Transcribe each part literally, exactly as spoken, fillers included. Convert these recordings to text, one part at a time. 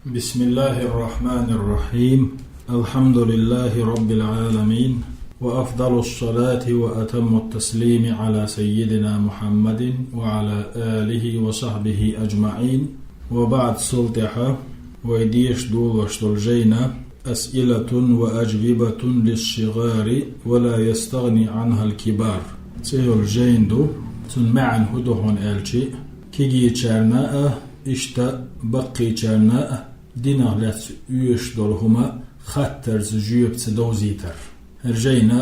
بسم الله الرحمن الرحيم. الحمد لله رب العالمين، وأفضل الصلاة وأتم التسليم على سيدنا محمد وعلى آله وصحبه أجمعين. وبعد. Цул тӀехьа вай деша долаш дола жайна «أسئلة وأجوبة للصغار ولا يستغني عنها الكبار» цӀи йола жайна ду. Цун маьӀна хӀун ду хьона аьлча, кегийчарна а, иштта баккхийчарна а динах лаьцна оьшуш дола хӀума хаттарца, жоьпаца довзийтар. ХӀара жайна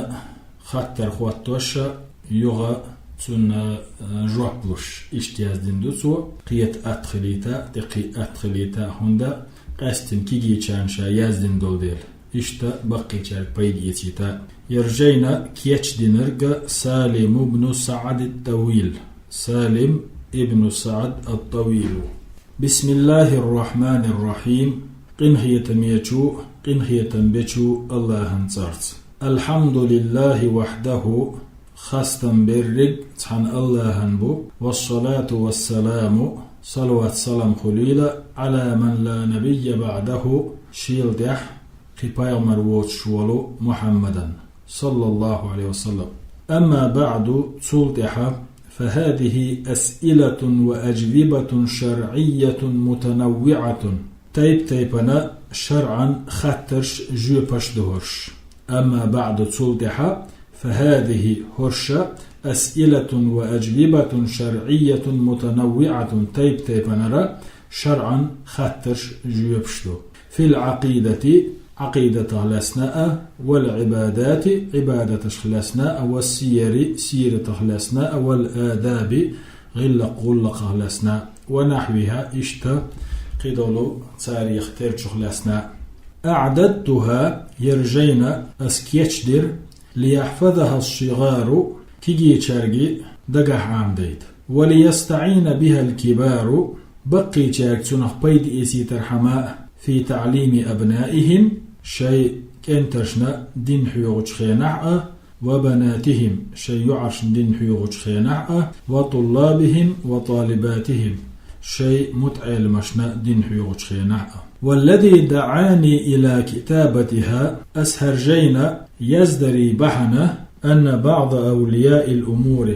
хаттар хоттош а, юха цунна, э, жоп луш, иштта яздина ду цо, кхета атта хилийта, тӀаккха атта хилийта, хӀунда къаьстина кегийчарна ша яздина долу дела, иштта баккхийчаьрга пайда эцийта. ХӀара жайна кечдинарг Салим ибн СаӀд ат-ТӀавил. Салим ибн СаӀд ат-ТӀавил. بسم الله الرحمن الرحيم. Къинхетамечу, къинхетам бечу Аллахьан цӀарца. الحمد لله وحده. Хастам берриг цхьана Аллахьан бу. والصلاة والسلام. Салават-салам хуьлийла على من لا نبي بعده. Шел тӀехь кхин пайхамар воцуш волу Мухьаммадан, саллаллаху Ӏалайхи ва саллам. أما بعد, цул тӀаьхьа, فهذه أسئلة وأجوبة شرعية متنوعة. Тайп-тайпана шарӀан хаттарш, жоьпаш ду хӀорш. أما بعد, цул тӀаьхьа, فهذه, хӀорш, أسئلة وأجوبة شرعية متنوعة, тайп-тайпанара шарӀан хаттарш, жоьпаш ду. في العقيدة, Ӏакъидатах лаьцна а, والعبادات, Ӏибадаташка лаьцна а, والسير, сиратах лаьцна а, والآداب, гӀиллакх-гӀуллакхах лаьцна а, ونحوها, иштта кхидолу царех терчух лаьцна а. أعددتها, хӀара жайна ас кечдира, ليحفظها الصغار, кегийчаьрга дагахь Ӏамадайта. وليستعين بها الكبار, баккхийчаьрга цунах пайда эцийтархьама а, في تعليم أبنائهم, шайн кӀенташна дин хьоьхучу хенахь а, وبناتهم, шайн йоӀаршна дин хьоьхучу хенахь а, وطلابهم وطالباتهم, шайн мутаӀеламашна дин хьоьхучу хенахь а. والذي دعاني إلى كتابتها, ас хӀара жайна яздаре бахьана, أن بعض أولياء الأمور,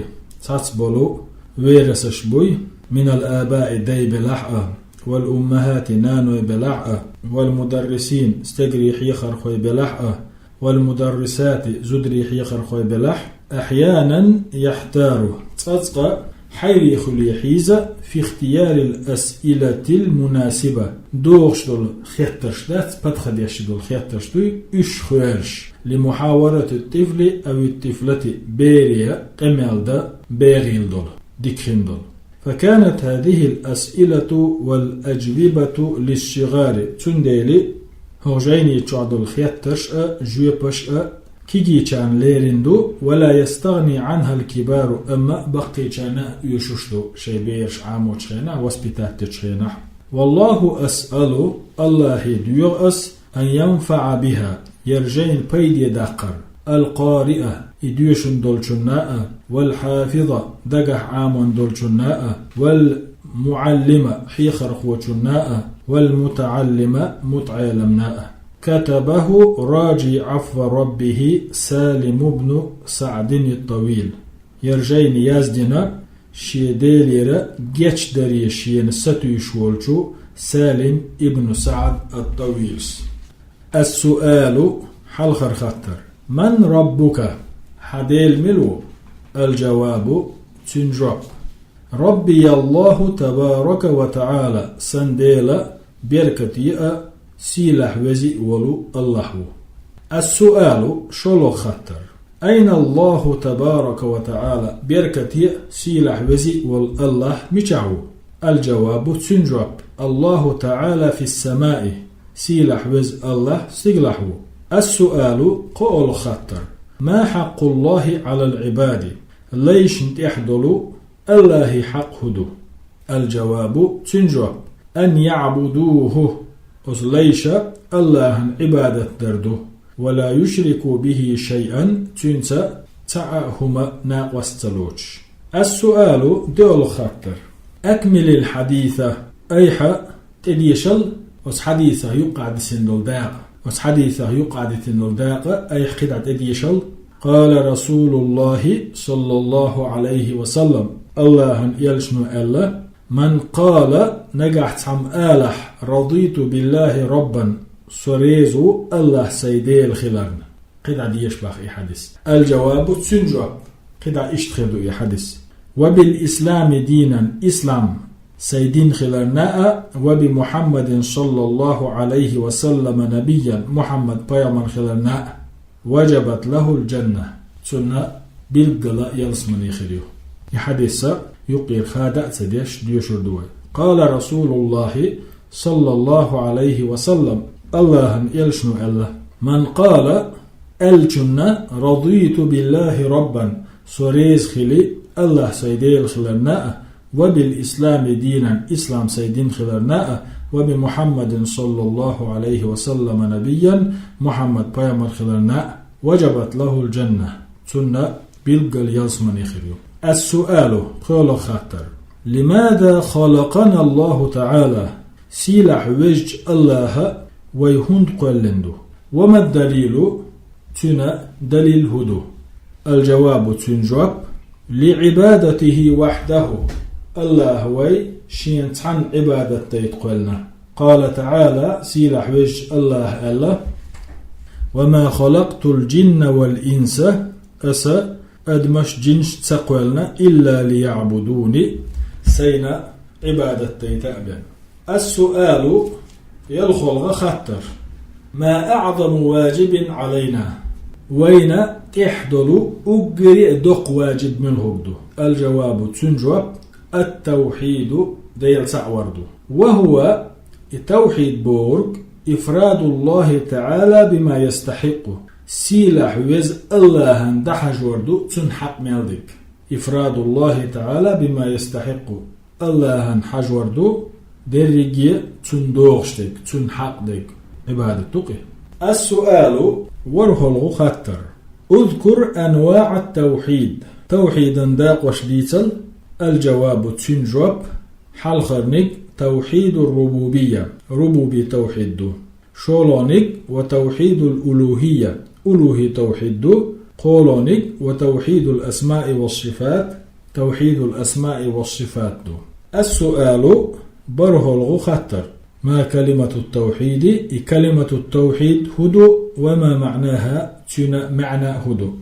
цхьацца болу верасаш буй, من الآباء, дай белахь а, والأمهات, наной белахь а, والمدرسين, стегарий хьехархой белахь а, والمدرسات, зударий хьехархой белахь, أحيانا يحتار, цкъа-цкъа хьайре хуьлий хьийза, في اختيار الأسئلة المناسبة, догӀуш долу хеттарш дац, подходящий долу хеттарш дуй, уьш хоьраш, لمحاورة الطفل أو الطفلة, бере къамел дан бегӀийла долу, дика хин долу. فكانت هذه الأسئلة والأجوبة للصغار, цундела хӀокху жайни чохь долу хеттарш а, жоьпаш а кегийчарна лерина ду, ولا يستغني عنها الكبار, амма баккхийчарна а оьшуш ду, шайн бераш Ӏамочу хенахь, воспитать дечу хенахь. والله أسأل, Аллахье доьху ас, أن ينفع بها, хӀара жайна пайде даккхар, القارئ, и доьшуш долчунна а, والحافظ, дагахь Ӏамон долчунна а, والمعلم, хьехархочунна а, والمتعلم, мутаӀеламна а. كتبه راجي عفو ربه سالم بن سعد الطويل. ХӀара жайна яздина шен Делера гечдаре шена сатуьйсуш волчу Салим ибн СаӀд ат-ТӀавилс. السؤال, хьалхара хаттар. من ربك, хьан Дела мила ву? الجواب, цуьнан жоп. ربي الله تبارك وتعالى, сан Дела беркате а, сийлахь вези а волу Аллахь ву. السؤال, шолгӀа хаттар. أين الله تبارك وتعالى, беркате а, сийлахь вези а волу Аллахь мичахь ву? الجواب, цуьнан жоп. الله تعالى في السماء, сийлахь веза Аллахь стигалахь ву. السؤال, кхоалгӀа хаттар. ما حق الله على العباد, лайшна тӀехь долу Аллахьан хьакъ хӀун ду? الجواب, цуьнан жоп. أن يعبدوه, оцу лайша Аллахьан Ӏибадат дар ду. ولا يشركوا به شيئا, цуьнца цхьа а хӀума накъост ца лоцуш. السؤال, доьалгӀа хаттар. أكمل الحديث, айхьа тӀедешал Оцу хьадисах юккъехь дисина долу дакъа. Оцу хьадисах юккъехь дисина долу дакъа айхьа кхидӀа тӀедешал: قال رسول الله صلى الله عليه وسلم, Аллахьан элчано аьлла: من قال, нагахь цхьамма алахь: رضيت بالله ربا, со реза ву Аллахь сайн Дела хиларна. КхидӀа дешбах и хьадис. الجواب, цуьнан жоп. КхидӀа иштта хир ду и хьадис: وبالإسلام دينا, ислам сайн дин хиларна а, وبمحمد صلى الله عليه وسلم نبيا, Мухьаммад пайхамар хиларна а, وجبت له الجنة, цунна билггала ялсамани хир ю. И хьадиса юккъера хада а ца деш, доьшур ду вай. قال رسول الله صلى الله عليه وسلم, Аллахьан элчано аьлла: من قال, аьллачунна: رضيت بالله ربا, со реза хили Аллахь сайн Дела хиларна а, وبالإسلام دينا, ислам сайн дин хиларна а, وبمحمد صلى الله عليه وسلم نبيا, Мухьаммад пайхамар хиларна а, وجبت له الجنة, цунна билггала ялсамани хир ю. السؤال, пхоьалгӀа хаттар: لماذا خلقنا الله تعالى, сийлахь везачу Аллахьа вай хӀунда кхоьллина ду? وما الدليل, цуьнан далил хӀун ду? الجواب, цуьнан жоп: لعبادته وحده, Аллахьа вай шена цхьанна Ӏибадат дайта кхоьллина. قال تعالى, сийлахь везачу Аллахьа аьлла: وما خلقت الجن والإنس, аса адамаш, жинаш ца кхоьллина, إلا ليعبدون, сайна Ӏибадат дайта а бен. السؤال, ялхолгӀа хаттар: ما أعظم واجب علينا, вайна тӀехь долу уггаре а доккха ваджиб муьлхарг ду? الجواب, цуьнан жоп: التوحيد, Дела цхьаъ вар ду. وهو, и тавхьид бохург, إفراد الله تعالى بما يستحق, сийлахь веза Аллахьан дӀахьажор ду цуьнан хьакъ мел дерг. إفراد الله تعالى بما يستحق, Аллахьан хьажор ду дерриге а цунна догӀуш дерг, цунна хьакъ дерг, Ӏибадат ду-кх и. السؤال, ворхӀолгӀа хаттар: اذكر أنواع التوحيد, тавхьидан дакъош дийцал. الجواب, цуьнан жоп: хьалхарниг توحيد الربوبية, рубуби тавхьид ду. ШолгӀаниг وتوحيد الألوهية, улухи тавхьид ду. КхоалгӀаниг وتوحيد الأسماء والصفات, тавхьид الأسماء والصفات ду. السؤال, бархӀолгӀа хаттар: ما كلمة التوحيد, и كلمة التوحيد хӀун ду, وما معناها, цуьнан маьӀна хӀун ду?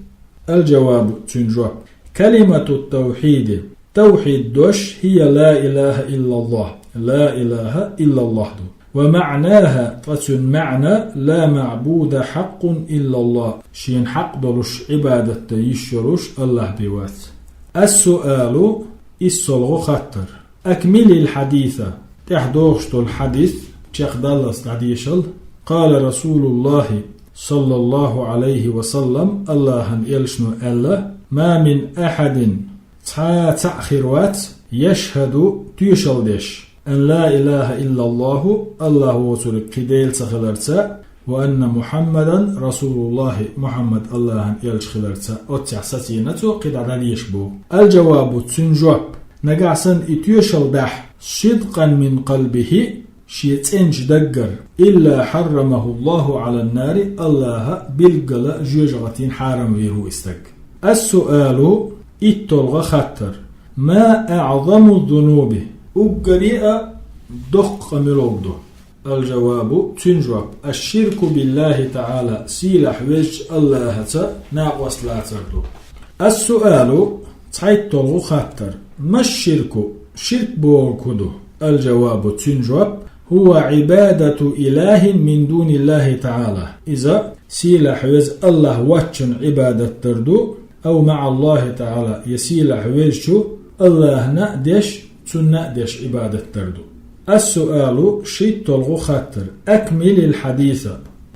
الجواب, цуьнан жоп: كلمة التوحيد, тавхьид дош, هي لا إله إلا الله, لا إله إلا الله ду. ومعناها, ткъа цуьнан маьӀна: لا معبود حق إلا الله, шена хьакъ долуш, Ӏибадат дан йиш йолуш Аллахь бен вац. السؤال, иссолгӀа хаттар: أكمل الحديث, тӀаьхьа догӀуш долу хьадис чекхдаллалц дӀадешал. قال رسول الله صلى الله عليه وسلم, Аллахьан элчано аьлла: ما من أحد, цхьа а цхьаъ хир вац, يشهد, тоьшалла деш, أن لا إله إلا الله, Аллахь воцург кхин Дела ца хиларца, وأن محمدا رسول الله, Мухьаммад Аллахьан элча хиларца. Оццехь сацийна цо кхидӀа дӀадеша боху. الجواب, цуьнан жоп: нагахь санна и тоьшалла дахь, صدقا من قلبه, шен цӀеначу даггара, إلا حرمه الله على النار, Аллахьа билггала жоьжахатин хьарам вийр ву и стаг. السؤال, иттолгӀа хаттар: ما أعظم الذنوب, уггаре а доккха къа муьлха ду? الجواب, цуьнан жоп: الشرك بالله تعالى, сийлахь везачу Аллахьаца накъост лацар ду. السؤال, цхьайттолгӀа хаттар: ما الشرك, ширк бохург хӀун ду? الجواب, цуьнан жоп: هو عبادة إله من دون الله تعالى. Иза сийлахь веза Аллахь воцчун Ӏибадат дар ду, أو مع الله تعالى, я сийлахь везачу Аллахьна а деш, цунна а деш Ӏибадат дар ду. السؤال, шийттолгӀа хаттар: أكمل الحديث,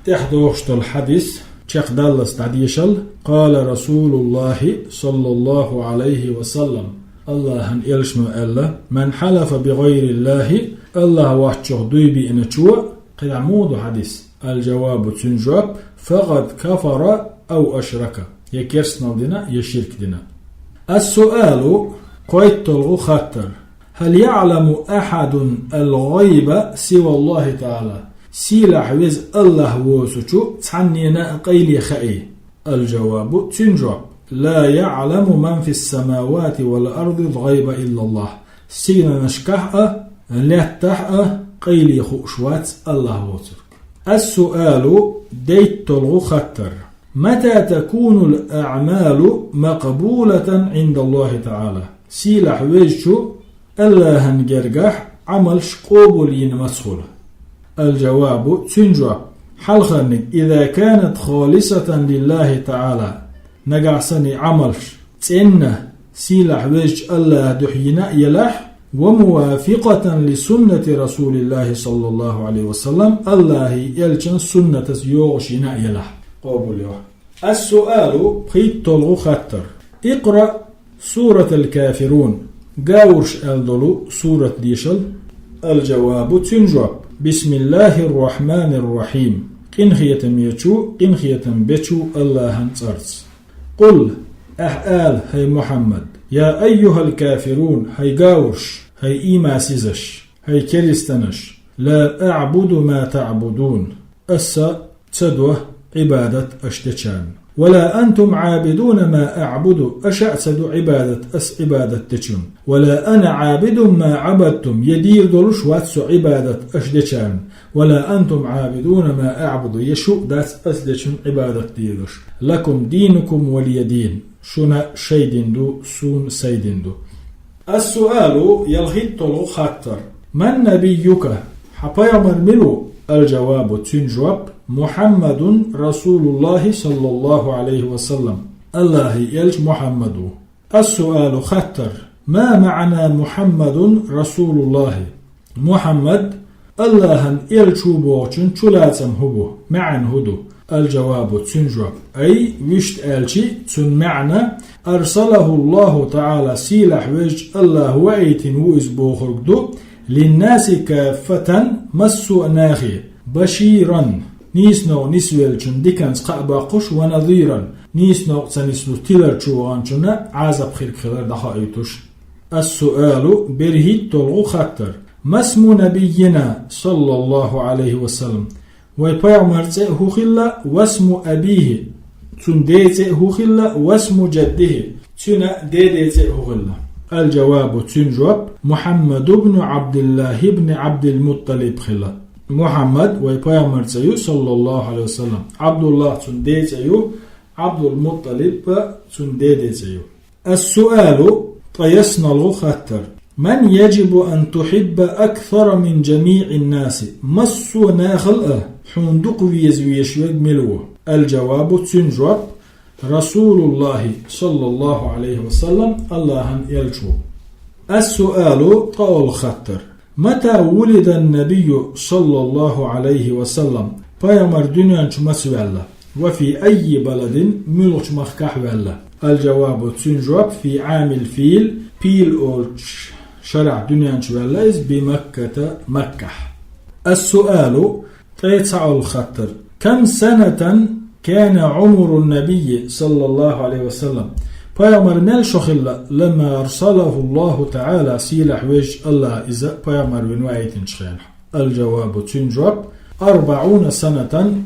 тӀаьхьа догӀуш долу хьадис чекхдаллалц дӀадешал. قال رسول الله صلى الله عليه وسلم, Аллахьан элчано аьлла: من حلف بغير الله, Аллахь воцчух дуй биъначо, кхидӀа муха ду хьадис? الجواب, цуьнан жоп: فقد كفر أو أشرك, я керстанал дина, я ширк дина. السؤال, кхойттолгӀа хаттар: هل يعلم أحد الغيب سوى الله تعالى؟ Сийлахь веза АллахӀ воцучу цхьаннена а къайле хаьий? الجواب, цуьнан жоп: لا يعلم من في السماوات والأرض الغيب إلا الله. Сигнанашкахь а, лаьттахь а къайле хууш вац АллахӀ воцург. السؤال, дейтталгӀа хаттар. متى تكون الأعمال مقبولة عند الله تعالى؟ Сийлахь везачу АллахӀан гергахь Ӏамалш къобал йина маца хуьлу? الجواب, цуьнан жоп: хьалхарниг, إذا كانت خالصة لله تعالى, нагахь санна и Ӏамалш цӀенна, сийлахь везачу АллахӀан дуьхьа йина а елахь, وموافقة لسنة رسول الله صلى الله عليه وسلم, АллахӀан элчан суннатаца йогӀуш йина а елахь, къобал йо. السؤال, пхийтталгӀа хаттар. اقرأ سورة الكافرون. Гаврш аьлла долу сурат дешал. الجواب, цуьнан жоп: بسم الله الرحمن الرحيم. Къинхетамечу, къинхетам бечу АллахӀан цӀарца. قل, ахь ала, хӀай Мухьаммад: يا أيها الكافرون, хӀай гаврш, хӀай ийман сизаш, хӀай керстанаш, لا أعبد ما تعبدون, аса ца до Ӏибадат аша дечарна. ولا أنتم عابدون ما أعبد, аша а ца до Ӏибадат аса Ӏибадат дечунна. ولا أنا عابد ما عبدتم, я дийр долуш вац со Ӏибадат аша дечарна. ولا أنتم عابدون ما أعبد, я шу а дац аса дечунна Ӏибадат дийр долуш. لكم دينكم ولي دين. Шуна шайн дин ду, суна сайн дин ду. السؤال, ялхитталгӀа хаттар. من نبيك? Хьан пайхамар мила ву? الجواب, цуьнан жоп: محمد رسول الله صلى الله عليه وسلم. АллахӀан элча Мухьаммад ву. السؤال, хаттар. ما معنى محمد رسول الله؟ Мухьаммад АллахӀан элча ву бохучун чулацам хӀун бу, маьӀна хӀун ду? الجواب, цуьнан жоп: أي, вуьшта аьлчи, цуьнан маьӀна: أرسله الله تعالى, сийлахь везачу АллахӀа ваийтина ву иза бохург ду, للناس كافة, массо а нахе, بشيرا, нийсонга нисвеллачунна диканца кхаъ баккхуш, ونذيرا, нийсонга ца нислуш тилар чу ваханчунна Ӏазап хирг хилар дӀахоуьйтуш. السؤال, берхӀитталгӀа хаттар. ما اسم نبينا صلى الله عليه وسلم؟ Вай пайхамар цӀе а хӀун хилла, واسم أبيه, цуьнан ден цӀе а хӀун хилла, واسم جده, цуьнан деден цӀе а хӀун хилла? الجواب, цуьнан жоп: محمد بن عبد الله بن عبد المطلب хилла. Мухьаммад вай пайхамар цӀе ю, صلى الله عليه وسلم, Ӏабдуллах цуьнан ден цӀе ю, Ӏабдул-МутӀалиб цуьнан деден цӀе ю. السؤال, ткъе ялсмалгӀа хаттар. من يجب أن تحب أكثر من جميع الناس؟ Массо а нахал а хьуна дукха веза везаш верг мила ву? الجواب, цуьнан жоп: رسول الله صلى الله عليه وسلم, АллахӀан элча ву. السؤال, ткъолгӀа хаттар. متى ولد النبي صلى الله عليه وسلم? Пайхамар дуьнен чу маца ваьлла? وفي أي بلد, муьлхачу махкахь ваьлла? الجواب, цуьнан жоп: في عام الفيل, пил олучу шарахь дуьнен чу ваьлла иза, بمكة, Маккахь. السؤال, ткъе цхьаолгӀа хаттар. كم سنة كان عمر النبي صلى الله عليه وسلم? Пайхамар мел шо хилла, لما أرسله الله تعالى, сийлахь везачу АллахӀа иза пайхамар вина ваийтинчу хенахь? الجواب, цуьнан жоп: أربعون سنة,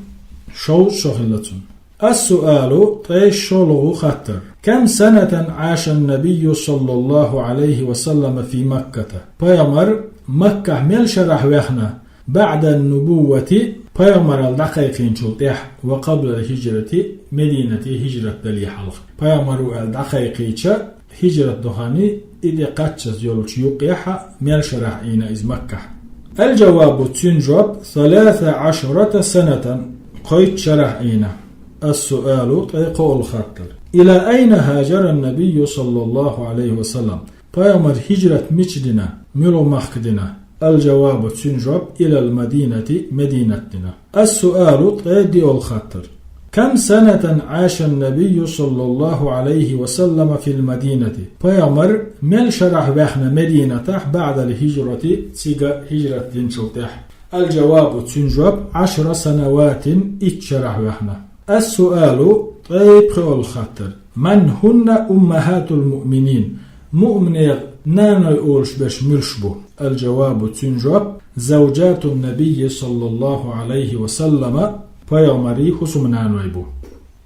шовзткъа шо хилла цунна. السؤال, ткъе шолгӀа хаттар. كم سنة عاش النبي صلى الله عليه وسلم في مكة? Пайхамар Маккахь мел шарахь ваьхна, بعد النبوة, пайхамаралла дӀакхайкхийначул тӀаьхьа, وقبل الهجرة, Мединате хӀижрат дале хьалха. Пайхамар ву аьлла дӀакхайкхийча, хӀижрат ду ханна, и тӀе кхаччалц йолчу юккъехь мел шарахь Ӏийна иза Маккахь? الجواب, цуьнан жоп: ثلاث عشرة سنة, кхойтта шарахь Ӏийна. السؤال, ткъе кхоалгӀа хаттар. إلى أين هاجر النبي صلى الله عليه وسلم? Пайхамар хӀижрат мича дина, муьлха махка дина? الجواب, цуьнан жоп: إلى المدينة, Мединат дина. السؤال, ткъе диъалгӀа хаттар. كم سنة عاش النبي صلى الله عليه وسلم في المدينة? Пайхамар мел шарахь ваьхна Мединатахь, بعد الهجرة, цига хӀижрат динчул тӀаьхьа? الجواب, цуьнан жоп: عشر سنوات, итт шарахь ваьхна. السؤال, ткъе пхоьалгӀа хаттар. من هن أمهات المؤمنين? Муъминех Наной олуш берш муьлш бу? Аль-жавабу, цуьнан жоп: завжатун набийи саллаллаху алейхи ва саллама, пайхамарий хӀусамнаной бу.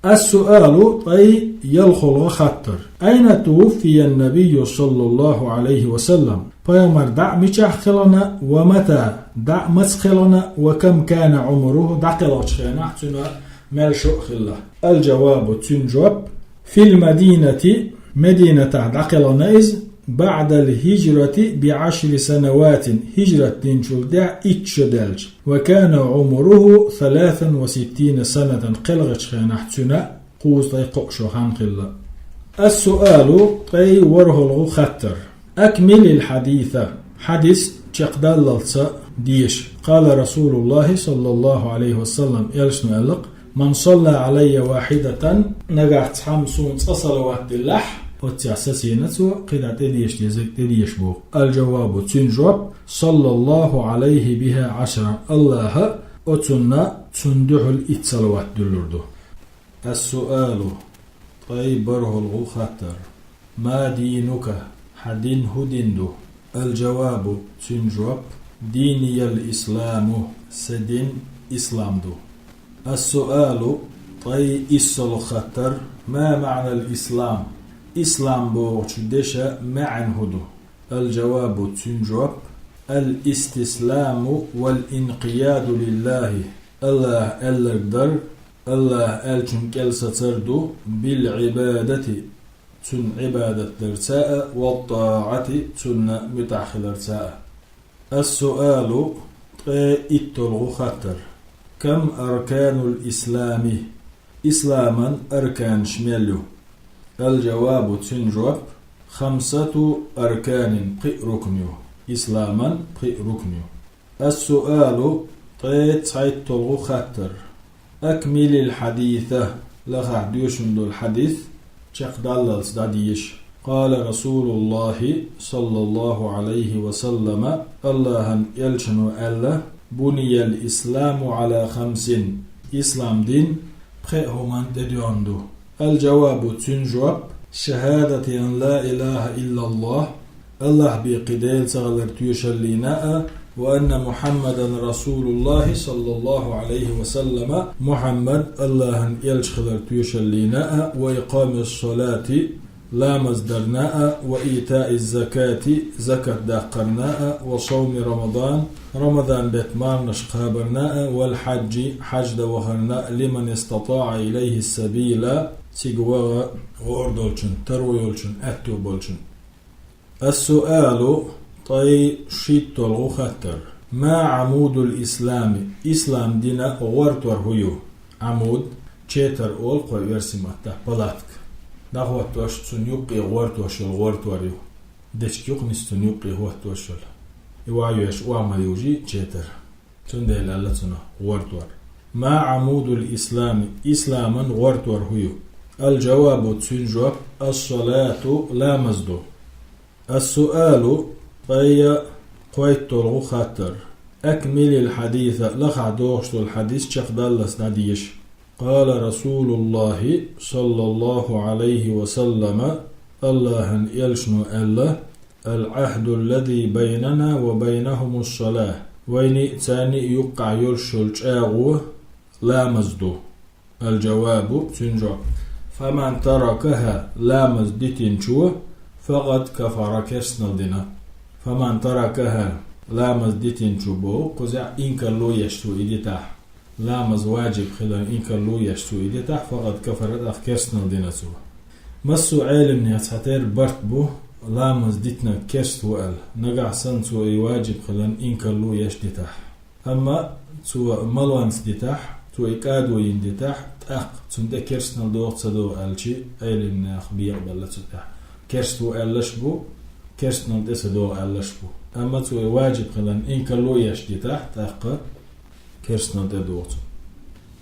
Ас-суалу, ткъе ялхолгӀа хаттар. Айна тувуффиян набийю саллаллаху алейхи ва саллам? Пайхамар дӀа мичахь хилана ва мата, дӀа маца хилана, ва кам кана Ӏумрух, дӀакхелхачу хенахь цуьнан мел шо а хилла? Аль-жавабу, цуьнан жоп: фил мадинати, Мединатахь дӀакхелхана иза, баъдал хӀижрати би Ӏашри санаватин, хӀижрат динчул тӀаьхьа итт шо даьлча. Ва кана Ӏумрух саласан ва ситтина санатан, кхелхачу хенахь цуьнан кхузткъе кхоъ шо хан хилла. Ас-суалу, ткъе ворхӀолгӀа хаттар. Акмилил хьадиса, хьадис чекхдаллалца деша. Къала Расулуллахи саллаллаху алейхи ва саллам, элчано аьлла-кх: ман салла алайя вахидатан, нагахь цхьамма суна цкъа салават диллахь, оццехь сацийна цо, кхидӀа тӀедеша дезарг тӀедеша боху. Аль-жавабу, цуьнан жоп: саллаллаху алейхи биха Ӏашра, Аллаха оцунна цунна дуьхьал итт салават дуьллур ду. Ас-суалу, ткъе бархӀолгӀа хаттар. Ма динука, хьан дин хӀун дин ду? Аль-жавабу, цуьнан жоп: диниял исламу, сан дин ислам ду. Ас-суалу, ткъе иссолгӀа хаттар. Ма маънал ислам? Ислам бохучу дешан маьӀна хӀун ду? Аль-жавабу, цуьнан жоп: аль-истисламу валь-инкъияду лиллахи, Аллаха аьлларг дар, Аллаха аьллачун кӀел сацар ду, бил-Ӏибадати, цунна Ӏибадат дарца а, ват-тӀаӀати, цунна муьтӀахь хиларца а. Ас-суалу, ткъе иттолгӀа хаттар. Кам арканул ислами? Исламан арканаш мел ю? Аль-жавабу, цуьнан жоп: хамсату арканин, пхиъ рукн ю. Исламан пхиъ рукн ю. Ас-суалу, ткъе цхьайттолгӀа хаттар. Акмилил хьадиса, лахахь доьшуш долу хьадис чекхдаллалц дӀадеша. Къала Расулуллахи саллаллаху алейхи ва саллама, Аллахан элчано аьлла: буниял исламу ала хамсин, ислам дин пхеа хӀуманна тӀедоьгӀна ду. Аль-жавабу, цуьнан жоп: шахадати ан ла илаха иллаллах, Аллах бен кхин Дела ца хилар тоьшаллина а, ва анна Мухьаммадан расулуллахи саллаллаху алейхи ва саллама, Мухьаммад Аллахан элча хилар тоьшаллина а, ва икъамис салати, ламаз дарна а, ва итаиз закати, закат даккхарна а, ва сауми Рамадан, Рамадан бетта марханаш кхабарна а, вал хьаджи, хьаджда вахарна а, лиман истатаӀа илайхи сабила, цига ваха гӀора долчун, таро йолчун, аьтто болчун. Ас-суалу, ткъе шийттолгӀа хаттар. Ма Ӏамудул ислами, ислам дина гӀортор хӀун ю? Ӏамуд, четар олу кхо верси маттахь, палатка. ДӀахӀоттош, цунна юккъе гӀортош йолу гӀортор ю. Дечка юкъа нисса цунна юккъе хӀоттош йолу. И ван йоьш охьа ма южий четар. Цундела аьлла цунах гӀортор. Ма Ӏамудул ислами, исламан гӀортор хӀун ю? Аль-жавабу, цуьнан жоп: ас-салату, ламаз ду. Ас-суалу, ткъе кхойттолгӀа хаттар. Акмилил хьадиса, лахахь дохуш долу хьадис чекхдаллалц дӀадеша. Къала Расулуллахи саллаллаху алейхи ва саллама, Аллахан элчано аьлла: аль-Ӏахду аллази байнана ва байнахумус-салах. Вайни а, царни а юккъахь йолуш йолу чӀагӀо ламаз ду. Аль-жавабу, цуьнан жоп: фаман таракаха, ламаз дитинчо, факъад кафара, керстанал дина. Фаман таракаха, ламаз дитинчо боху, кхузахь инкарло еш цо и дитахь. Ламаз ваджиб хилар инкарло еш цо и дитахь, факъад кафара, тӀаккха керстанал дина цо. Массо а Ӏелимнех цхьатерра барт бу, ламаз дитинарг керст ву аьлла, нагахь санна цо и ваджиб хилар инкарло еш дитахь. Амма цо малонца дитахь, цо и кӀадо йина дитахь, тӀаккха цунна тӀе керстанал догӀу ца догӀу аьлчи, Ӏелимнех бекъабелла цу тӀехь. Керст ву аьллаш бу, керстанал тӀе ца догӀу аьллаш бу. Амма цо и ваджиб хилар инкарло еш дитахь, тӀаккха керстанал тӀе догӀу цо.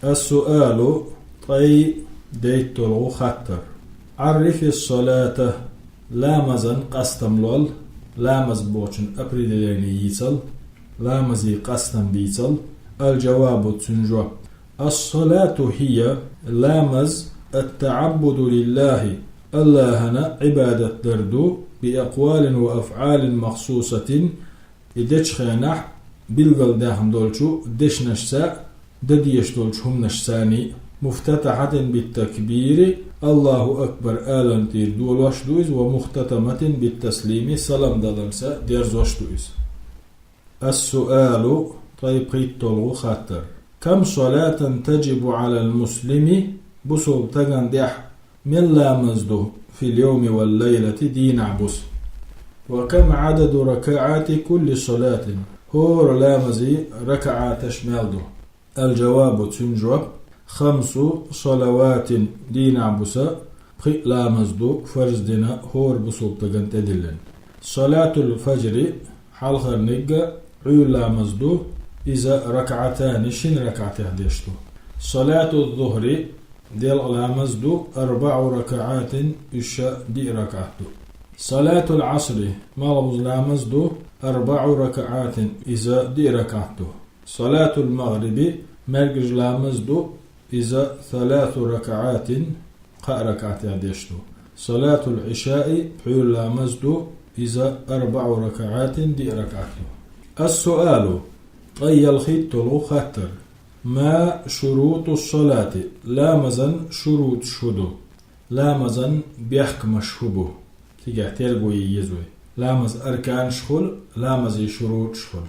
Ас-суалу, ткъе дейтталгӀа хаттар. Ӏаррифис-салата, ламазан къастам лол, ламаз бохучун определение йийцал, ламазан къастам дийцал. Аль-жавабу, цуьнан жоп: ас-салату хия, ламаз, ат-таӀаббуду лиллахи, Аллахана Ӏибадат дар ду, بأقوال وأفعال مخصوصة, и дечу хенахь билгалдаьхна долчу дешнашца, дан дезаш долчу хӀуманашца, مفتتحة بالتكبير, الله أكبر аларна тӀера долош ду иза, ومختتمة بالتسليم, салам даларца дерзош ду иза. السؤال, ткъе пхийтталгӀа хаттар. كم صلاة تجب على المسلم, бусалба стагана тӀехь мел ламаз ду, في اليوم والليلة, дийнахь, буса? وكم عدد ركعات كل صلاة, хӀора ламазан ракаӀаташ мел ду? الجواب, цуьнан жоп, خمس صلوات, дийнахь, буса, пхиъ ламаз ду, фарз дина, хӀора бусалба стагана тӀедиллина. صلاة الفجر, хьалхарниг а Ӏуьйра ламаз ду, иза ركعتان, шина ракаӀатех деш ду. صلاة الظهر, делкъа ламаз ду, أربع ركعات, уьш диъ ракаӀат ду. صلاة العصر, малхбуза ламаз ду, أربع ركعات, иза диъ ракаӀат ду. صلاة المغرب, маьркӀажа ламаз ду, иза ثلاث ركعات, кхаа ракаӀатех деш ду. صلاة العشاء, пхьуьйра ламаз ду, иза أربع ركعات, диъ ракаӀат ду. السؤال, ткъе ялхийтталгӀа хаттар. ما شروط الصلاة, ламазан шурутӀаш хӀун ду? Ламазан бехкамаш хӀун бу? Цигахь терго е еза вай. Ламазан арканаш хуьлу, ламазан шурутӀаш хуьлу.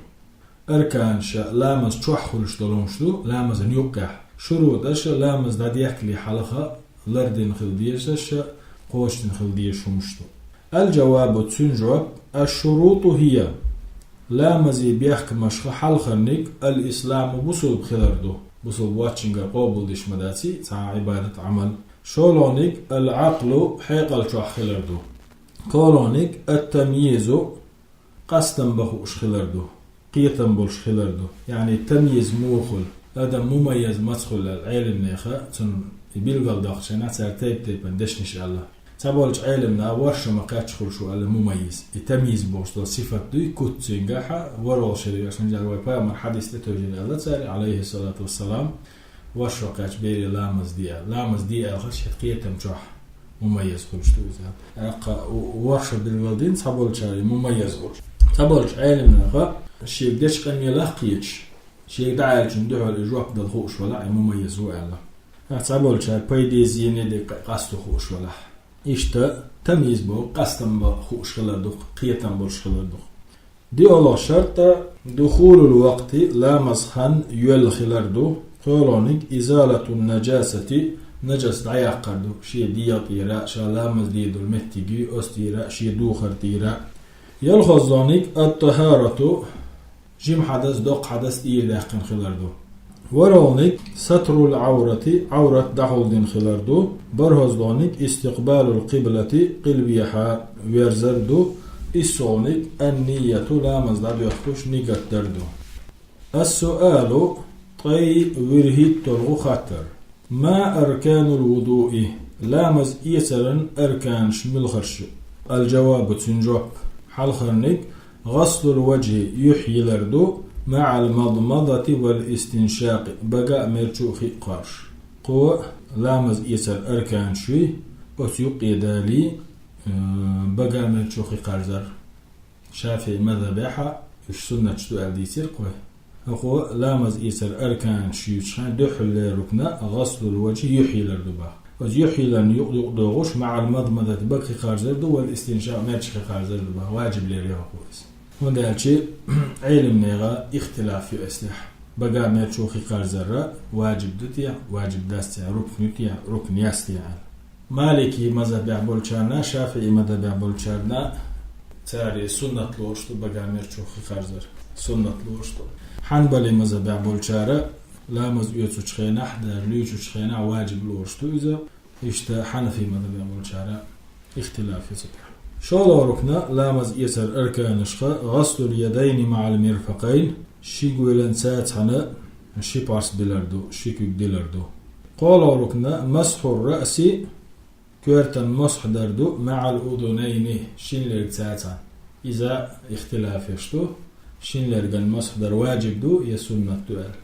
Арканаш ламаз чохь хуьлуш долу хӀумаш ду, ламазан юккъехь. ШурутӀаш ламаз дӀадехкале хьалха лардина хила дезаш, кхочушдина хила дезаш хӀумаш ду. الجواب, цуьнан жоп, الشروط هي, ламазан бехкамашха хьалхарниг الإسلام, бусалба хилар ду. Бусалба воцчуьнгара къобалдеш ма дац цхьа Ӏибадат, Ӏамал. ШолгӀаниг العقل, хьекъал чохь хилар ду. КхоалгӀаниг التمييز, къастам бан хууш хилар ду, кхетам болуш хилар ду. Яъни тамйиз муха хуьлу, адам мумайяз маца хуьлу аьлла, Ӏеламнеха цунна и билгалдоккхучу хенахь цара тайп-тайпана дешнаш аьлла. Цхьаболчу Ӏеламнаха ворхӀ шо ма кхаьчча хуьлуш ву аьлла мумайяз. И тамйиз бохуш долу сифат дуй, куц цуьнгахь а, ворхӀалгӀа шариӀатехь, хӀунда аьлча вай пайхамаран хьадис тӀе тевжира аьлла цара, Ӏалайхиссалату вассалам, ворхӀ шо кхаьчча бере ламаз де аьлла. Ламаз де аьлла хилча, хӀета кхетам чохь мумайяз хуьлуш ду иза. ТӀаккха ворхӀ шо билгалдина цхьаболчара и мумайяз хуьлуш. Цхьаболчу Ӏеламнаха шега дечу къамелах кхеташ, шега дӀааьллачунна дуьхьал и жоп дала хууш валахь, и мумайяз ву аьлла. ТӀаккха цхьаболчара пайде, зене де къасто хууш валахь. Иштта тамйиз боху къастам бан хууш хилар ду, кхетам болуш хилар ду. ДиъалгӀа шарт, دخول الوقت, ламазан хан йоьлла хилар ду. КхоалгӀаниг إزالة النجاسة, нажас дӀаяккхар ду, шен дегӀа тӀера, ша ламаз де долу меттиге, оцу тӀера, шен духар тӀера. ЯлхолгӀаниг الطهارة, жима хьадас, доккха хьадас тӀера даьккхина хилар ду. ВорхӀалгӀаниг ستر العورة, Ӏаврат дӀахьулдина хилар ду. БархӀалгӀаниг استقبال القبلة, къилбехьа верзар ду. ИссалгӀаниг النية, ламаз дӀадоьхкуш нигат дар ду. السؤال, ткъе вуьрхӀитталгӀа хаттар. ما أركان الوضوء, ламаз эцаран арканаш муьлхарш ю? الجواب, цуьнан жоп, хьалхарниг غسل الوجه, юьхь йилар ду, مع المضمضة والاستنشاق, бага а, мерчу а хи а кхарш. Кхо ламаз эцаран арканаш юй, оцу юккъе далий, э, бага а, мерчу а хи кхарзар. ШафиӀи мазхабехь уьш суннаташ ду аьлла дийцира кхо. ХӀокхо ламаз эцаран арканаш юьйцучу хенахь дуьххьарлера рукна غسل الوجه, юьхь йилар ду боху. Оцу юьхь йиларна юкъ-юкъ догӀуш, مع المضمضة, бага хи кхарзар ду, والاستنشاق, мерчу хи кхарзар ду боху, важиблера ю хӀокхо иза. ХӀунда аьлча Ӏеламнехан ихтилаф ю эцнехь. Бага а, мерчу а хи кхарзар важиб ду те, важиб дац те, рукн ю те, рукн яц те аьлла. Малики мазхабехь болчарна, ШафиӀи мазхабехь болчарна цара суннат лоруш ду бага а, мерчу а хи кхарзар. Суннат лоруш ду. Хьанбали мазхабехь болчара ламаз оьцучу хенахь, даже луьйчучу хенахь важиб лоруш ду иза. Иштта Хьанафи мазхабехь болчара ихтилаф ю цу тӀехь. ШолгӀа рукна ламаз эцаран арканашха غسل اليدين مع المرفقين, ши гоьлан цацахьана ши пхьорс билар ду, ши куьг дилар ду. КхоалгӀа рукна مسح الرأس, коьртан мосхь дар ду, مع الأذنين, шин лерг цацахьана. Иза ихтилаф еш ду, шин лерган мосхь дар важиб ду я суннат ду аьлла.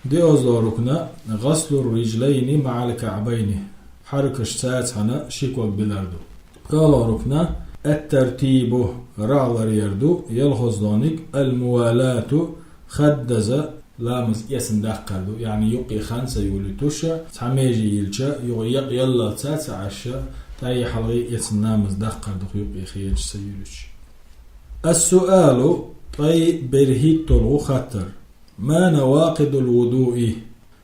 ДиъазлогӀа рукна غسل الرجلين مع الكعبين, хьаракаш цацахьана ши ког билар ду. ПхоалгӀа рукна الترتيب, рагӀлар ер ду, ялхозлониг, الموالاة, хаддаза, ламаз эцна даккхар ду, яъни юкъе хан ца йолуьйтуш, цхьа меже йилча, юха якъ яллалц ца Ӏаш, тӀаьхье хьалхе эцна ламаз даккхар ду, юкъе хилча ца йолуьйтуш. السؤال, ткъе берхӀитталгӀа хаттар. ما نواقض الوضوء,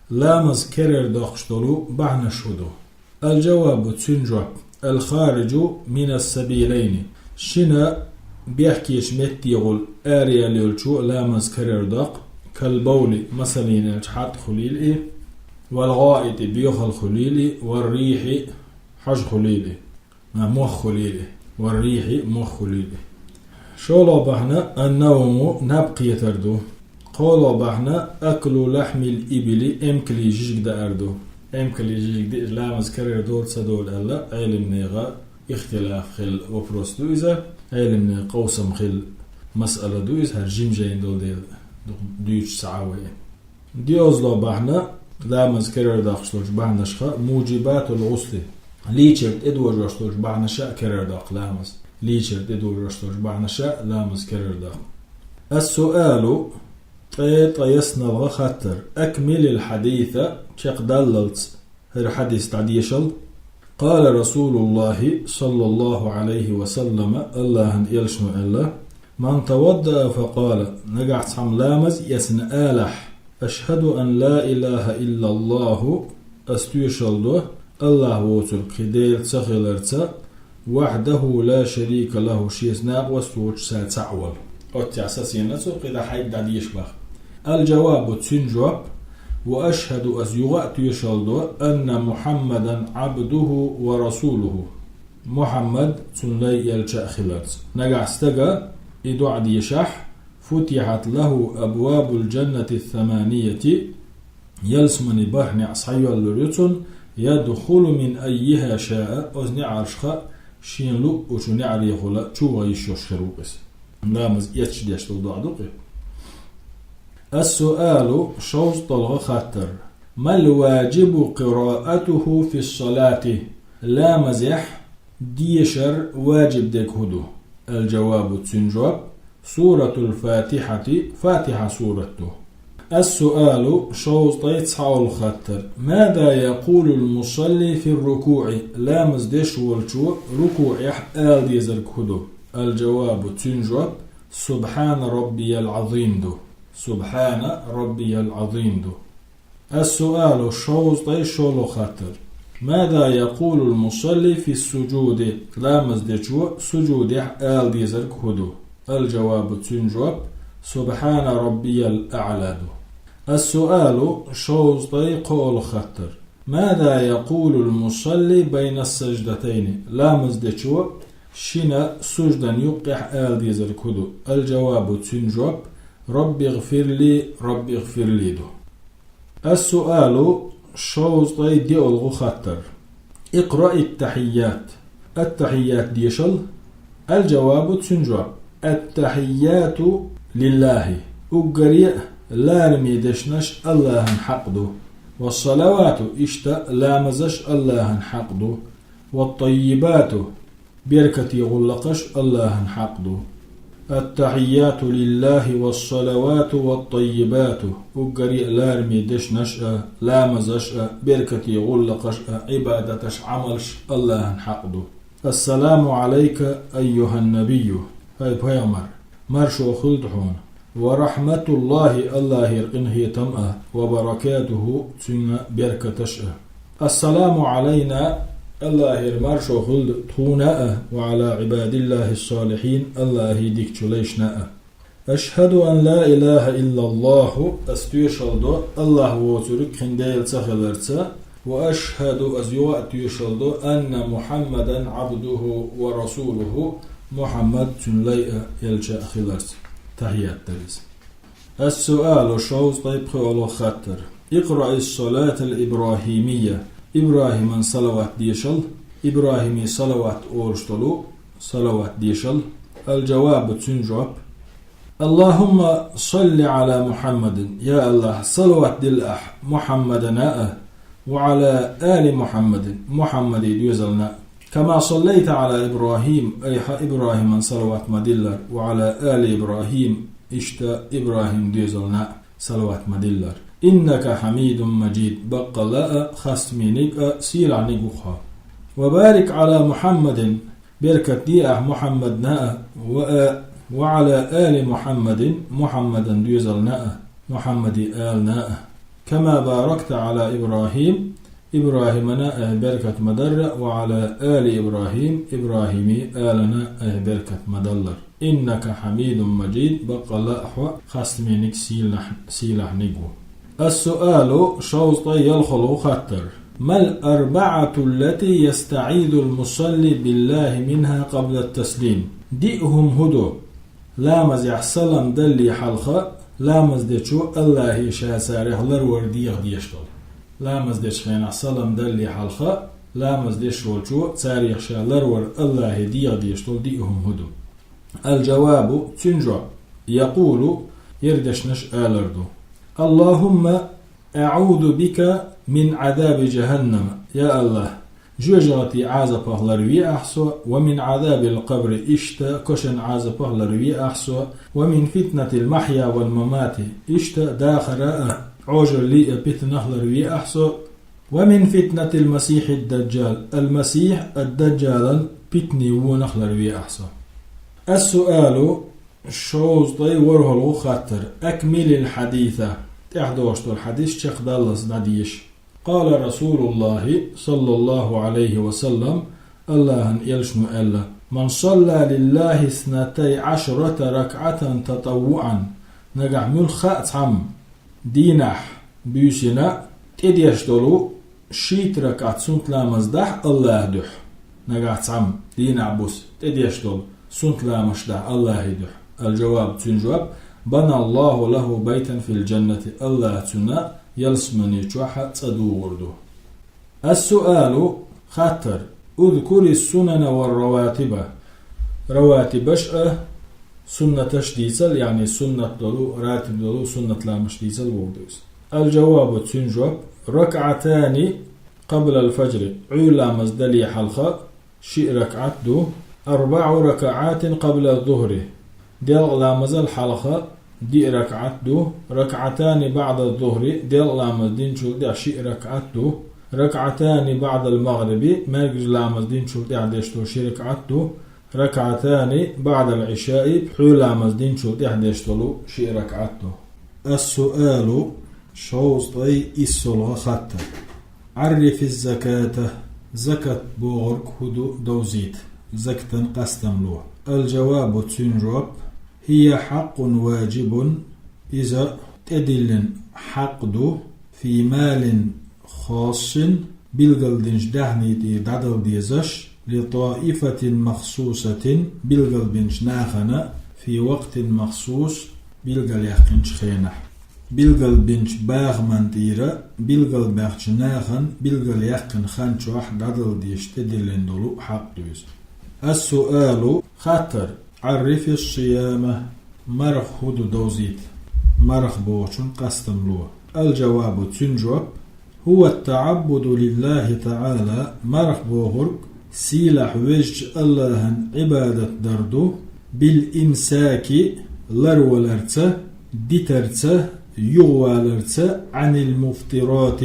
ламаз керара доккхуш долу бахьанаш хӀун ду? الجواب, цуьнан жоп, الخارج من السبيلين, шина бехкечу меттехула араяьлла йолчо ламаз керара доккху, كالبول, масална аьлча хьатӀ хуьлийла и, والغائط, боьхалла хуьлийла и, والريح, хьожа хуьлийла и. А, мох хуьлийла и. والريح, мох хуьлийла и. ШолгӀа бахьана, النوم, наб кхетар ду. КхоалгӀа бахьана, أكل لحم الإبل, эмкалан жижиг даар ду. Эмкалан жижиг диъча ламаз керара долу, ца долу аьлла, Ӏеламнехан ихтилаф хилла вопрос ду иза. Ӏеламнехан къовсам хилла масъала ду иза, хӀара жим-жайна долу дела, дукха дуьйцуш ца Ӏа вай. ДоьалгӀа бахьана, ламаз керара доккхуш долчу бахьанашха, موجبات الغسل, лийчар тӀедожош долчу бахьанаша а керара доккху ламаз. Лийчар тӀедожош долчу бахьанаша а ламаз керара доккху. السؤال, ткъе ткъайоьсналгӀа хаттар. أكمل الحديث, чекхдаллалц хӀара хьадис дӀадешал. قال رسول الله صلى الله عليه وسلم, АллахӀан Элчано аьлла: من توضأ فقال, нагахь цхьамма ламаз эцна алахь: أشهد أن لا إله إلا الله, ас тоьшалла до АллахӀ воцург кхин Дела ца хиларца, وحده لا شريك له, шеца накъост воцуш цхьаъ волу. Оццехь сацийна цо, кхидӀа хьайга дӀадеша боху. الجواب, цуьнан жоп, وأشهد, ас юха а тоьшалла до, أن محمدا عبده ورسوله, Мухьаммад цуьнан лай а элча а хиларца. Нагахь стага и доӀа дешахь, فتحت له أبواب الجنة الثمانية, ялсаманин бархӀ неӀ схьайоьллур ю цунна, يدخل من أيها شاء, оцу неӀаршха шена луъучу неӀарехула чуван йиш йолуш хир ву иза. Ламаз эцча деш долу доӀа ду-кх и. السؤال, шовзткъалгӀа хаттар. ما الواجب قراءته في الصلاة, ламазехь дешар ваджиб дерг хӀун ду? الجواب, цуьнан жоп, سورة الفاتحة, Фатихьа сурат ду. السؤال, шовзткъе цхьалгӀа хаттар. ماذا يقول المصلي في الركوع, ламаз деш волчо рукуӀехь ала дезарг хӀун ду? الجواب, цуьнан жоп, سبحان ربي العظيم ду. سبحان ربي العظيم ду. السؤال, шовзткъе шолгӀа хаттар. ماذا يقول المصلي في السجود, ламаз дечо сужудехь ала дезарг хӀун ду? الجواب, цуьнан жоп, سبحان ربي الأعلى ду. السؤال, шовзткъе кхоалгӀа хаттар. ماذا يقول المصلي بين السجدتين, ламаз дечо шина суждан юккъехь ала дезарг хӀун ду? الجواب, цуьнан жоп, رب اغفر لي, رب اغفر لي ду. السؤال, шовзткъе диъалгӀа хаттар. اقرأ التحيات, аттахьийят дешал. الجواب, цуьнан жоп, التحيات لله, уггаре а лараме дешнаш АллахӀан хьакъ ду. والصلوات, иштта ламазаш АллахӀан хьакъ ду. والطيبات, беркате гӀуллакхаш АллахӀан хьакъ ду. التحيات لله والصلوات والطيبات, уггаре а лараме дешнаш а, ламазаш а, беркате гӀуллакхаш а, Ӏибадаташ, Ӏамалш АллахӀан хьакъ ду. السلام عليك أيها النبي, хӀай пайхамар, маршо хуьлда хьуна. ورحمة الله, АллахӀера къинхетам а, وبركاته, цуьнан беркаташ а. السلام علينا, АллахӀера маршо хуьлда тхуна а, وعلى عباد الله الصالحين, АллахӀан дикачу лайшна а. أشهد أن لا إله إلا الله, ас тоьшалла до АллахӀ воцург кхин Дела ца хиларца, وأشهد, ас юха а тоьшалла до, أن محمدا عبده ورسوله, Мухьаммад цуьнан лай а, элча а хиларца. Тахьият дара иза. السؤال, шовзткъе пхоьалгӀа хаттар. اقرأ الصلاة الإبراهيمية, ИбрахӀиман салават дешал. ИбрахӀиман салават олуш долу салават дешал. الجواب, цуьнан жоп, اللهم صل على محمد, я АллахӀ, салават дилла ахь Мухьаммадана а, وعلى آل محمد, Мухьаммадан доьзална а. كما صليت على إبراهيم, айхьа ИбрахӀиман салават ма диллара, وعلى آل إبراهيم, иштта ИбрахӀим доьзална а салават ма диллара. إنك حميد مجيد, баккъалла а хастамийниг а, сийлахьниг ву хьо. وبارك على محمد, беркат де ахь Мухьаммадна а, ва а, وعلى آل محمد, Мухьаммадан доьзална а, Мухьаммади алана а. كما باركت على إبراهيم, ИбрахӀимана а айхьа беркат ма дарра, وعلى آل إبراهيم, ИбрахӀими алана а айхьа беркат ма даллара. إنك حميد مجيد, баккъалла а хьо хастамийниг, сийлахь-, сийлахьниг ву. السؤال, шовзткъе ялхолгӀа хаттар. ما الأربعة التي يستعيذ المصلي بالله منها قبل التسليم؟ Диъ хӀума хӀу ду, ламазехь салам далле хьалха, ламаз дечо АллахӀе ша царех ларвар деха деш долу? Ламаз дечу хенахь салам далле хьалха, ламаз деш волчо царех ша ларвар АллахӀе деха деш долу диъ хӀума хӀу ду? الجواب, цуьнан жоп, يقول, ер дешнаш алар ду: اللهم أعوذ بك من عذاب جهنم, я АллахӀ, жоьжахатин Ӏазапах ларве ахь со, ومن عذاب القبر, иштта кошан Ӏазапах ларве ахь со, ومن فتنة المحيا والممات, иштта дахаран а, Ӏожаллин а питанах ларве ахь со, ومن فتنة المسيح الدجال, Ал-Масихь ад-Даджалан питанийн вонах ларве ахь со. السؤال, шовзткъе ворхӀалгӀа хаттар. أكمل الحديث, тӀаьхьадогӀуш долу хьадис чекхдаллалц дӀадеша. قال رسول الله صلى الله عليه وسلم, АллахӀан элчано аьлла: من صلى لله اثنتي عشرة ركعة تطوعا, нагахь муьлхха а цхьамма дийнахь, буьйсина, тӀедеш долу шийтта ракаӀат суннат ламаз дахь АллахӀан дуьхьа, нагахь цхьамма дийнахь, буьйса тӀедеш долу суннат ламазаш дахь АллахӀан дуьхьа, الجواب, цуьнан жоп: بنى الله له بيتا في الجنة, АллахӀа цунна ялсамани чохь цӀа дугӀур ду. السؤال, хаттар. اذكر السنن والرواتب. Раватибаш а, суннаташ дийцал, яъни суннат долу, ратиб долу, суннат ламазаш дийцал бохург ду иза. الجواب, цуьнан жоп: ركعتان قبل الفجر, Ӏуьйра ламаз дале хьалха шиъ ракаӀат ду, أربع ركعات قبل الظهر, делкъа ламазал хьалха диъ ракаӀат ду, ركعتان بعد الظهر, делкъа ламаз динчул тӀаьхьа шиъ ракаӀат ду, ركعتان بعد المغرب, маьркӀажа ламаз динчул тӀаьхьа деш долу ши ракаӀат ду, ركعتان بعد العشاء, пхьуьйра ламаз динчул тӀаьхьа деш долу шиъ ракаӀат ду. السؤال, шовзткъе иссолгӀа хаттар. عرف الزكاة, закат бохург хӀу ду довзийта, закатан къастам ло. الجواب, цуьнан жоп: هي حق واجب, иза тӀедиллина хьакъ ду, في مال خاص, билгалбинчу даьхни тӀера дӀадала дезаш, لطائفة مخصوصة, билгалбинчу нахана, في وقت مخصوص, билгалъяьккхинчу хенахь. Билгалбинчу бахаман тӀера, билгалбаьхначу нахана билгалъяьккхина хан чохь дӀадала дезаш тӀедиллина долу хьакъ ду иза. السؤال, хаттар. عرف الصيام, марха хӀу ду довзийта, марха бохучун къастам ло. الجواب, цуьнан жоп: هو التعبد لله تعالى, марха бохург сийлахь везачу АллахӀан Ӏибадат дар ду, بالإمساك, ларваларца, дитарца, юхаваларца, عن المفطرات,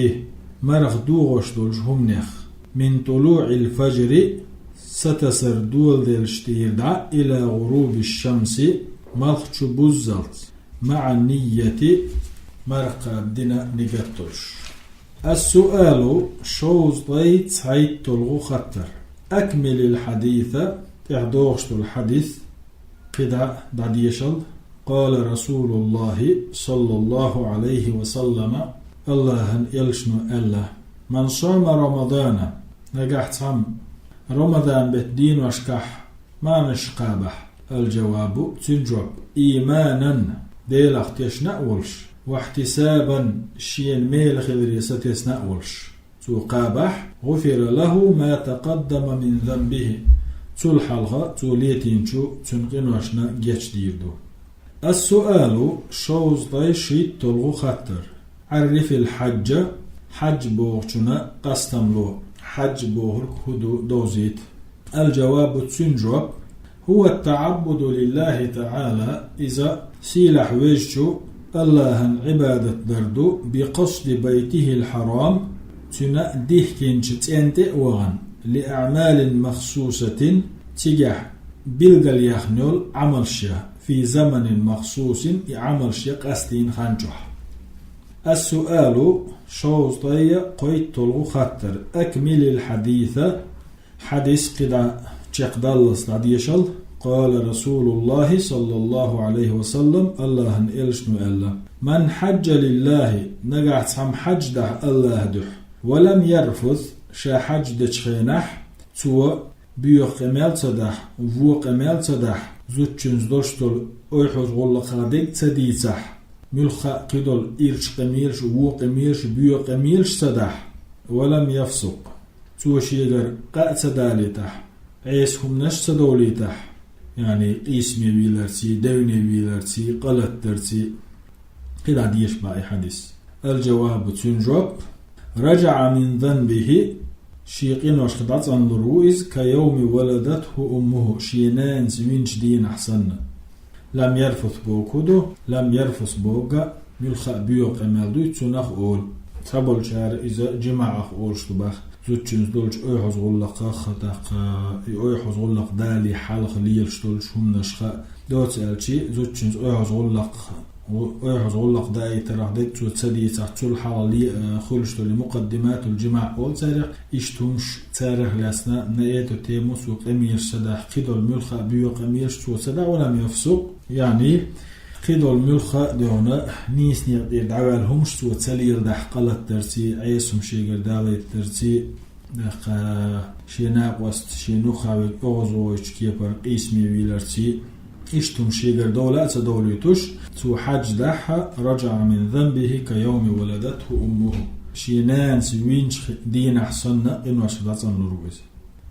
марха догӀуш долчу хӀуманех, من طلوع الفجر, сатасар доладеллачу тӀера дӀа, إلى غروب الشمس, малх чу буззалц, مع النية, марха кхаба дина нигат долуш. السؤال, шовзткъе цхьайтталгӀа хаттар. أكمل الحديث, тӀаьхьа догӀуш долу хьадис кхидӀа дӀадешал. قال رسول الله صلى الله عليه وسلم, АллахӀан элчано аьлла: من صام رمضان, нагахь цхьамма Рамадан беттан деношкахь мархаш кхабахь, الجواب, цуьнан жоп: إيمانا, Делах тешна а волуш, واحتسابا, шена мела хиларе сатесна а волуш. Цо кхабахь, غفر له ما تقدم من ذنبه, цул хьалха цо летийначу цуьнан къиношна гечдийр ду. السؤال, шовзткъе шийтталгӀа хаттар. عرف الحج, хьаьж бохучунна къастам ло. Хьаьж бохург хӀу ду довзийта. الجواب, цуьнан жоп: هو التعبد لله تعالى, иза сийлахь везачу Аллахьан Ӏибадат дар ду, بقصد بيته الحرام, цуьнан дихкинчу цӀен тӀе а вахана, لأعمال مخصوصة, цигахь билгал яхна йолу Ӏамалш я, في زمن مخصوص, и Ӏамалш я къастийна хан чохь. السؤال, шовзткъе кхойтталгӀа хаттар: أكمل الحديث, хьадис кхидӀа чекхдаллалц дӀадешал. قال رسول الله صلى الله عليه وسلم, Аллахьан элчано аьлла: من حج لله, нагахь цхьамма хьаьж дахь Аллахьан дуьхьа, ولم يرفث, ша хьаьж дечу хенахь, цо боьха къамел ца дахь, вон къамел ца дахь, зудчуьнца долуш долу ойхьуз гӀуллакхах дерг ца дийцахь, муьлхха а кхидолу ирчу къамелаш, вон къамелаш, боьха къамелаш ца дахь, ولم يفسق, цо шегара къа а ца далийтахь, Ӏеса хӀуманаш а ца довлийтахь, яъни къийсаме вийларций, девне вийларций, къа латдарций, кхидӀа дешаш бу и хьадис. الجواب, цуьнан жоп: رجع من ذنبه, шен къиношка дӀацӀанлур ву иза, كيوم ولدته أمه, шен нанас винчу дийнахь санна. لم يرفث бохург хӀун ду? لم يرفث бохург муьлхха а боьха къамел дуй цунах олу. Цхьаболчара иза жимаӀах олуш ду боху. Зудчуьнца долчу ойхьуз гӀуллакхах а, тӀаккха и ойхьуз гӀуллакх далале хьалха лелаш долчу хӀуманашха а. Доцца аьлча, зудчуьнца ойхьуз гӀуллакх, ойхьуз гӀуллакх даийтарах дерг цо ца дийцахь, цул хьалха ле-, э, хуьлуш долу мукъаддиматул жимаӀ олу царах, иштта хӀумаш царах лаьцна, на эту тему цо къамелаш ца дахь, кхидолу муьлхха а боьха къамелаш цо ца дахь, ولم يفسق, яъни кхидолу муьлхха а дуьхьал нийса некъа тӀера дӀаваьлла хӀумаш цо ца леладахь, къа латдарций, Ӏеса хӀума шегара далийтарций, тӀаккха шен накъост, шен юххехь верг оьгӀазвахийтучу кепара къийсаме вийларций, иштта хӀума шегара довла а ца довлуьйтуш, цо хьаьж дахь, رجع من ذنبه كيوم ولدته أمه, шен нанас винчу дийнахь санна къиношка дӀацӀанлур ву иза.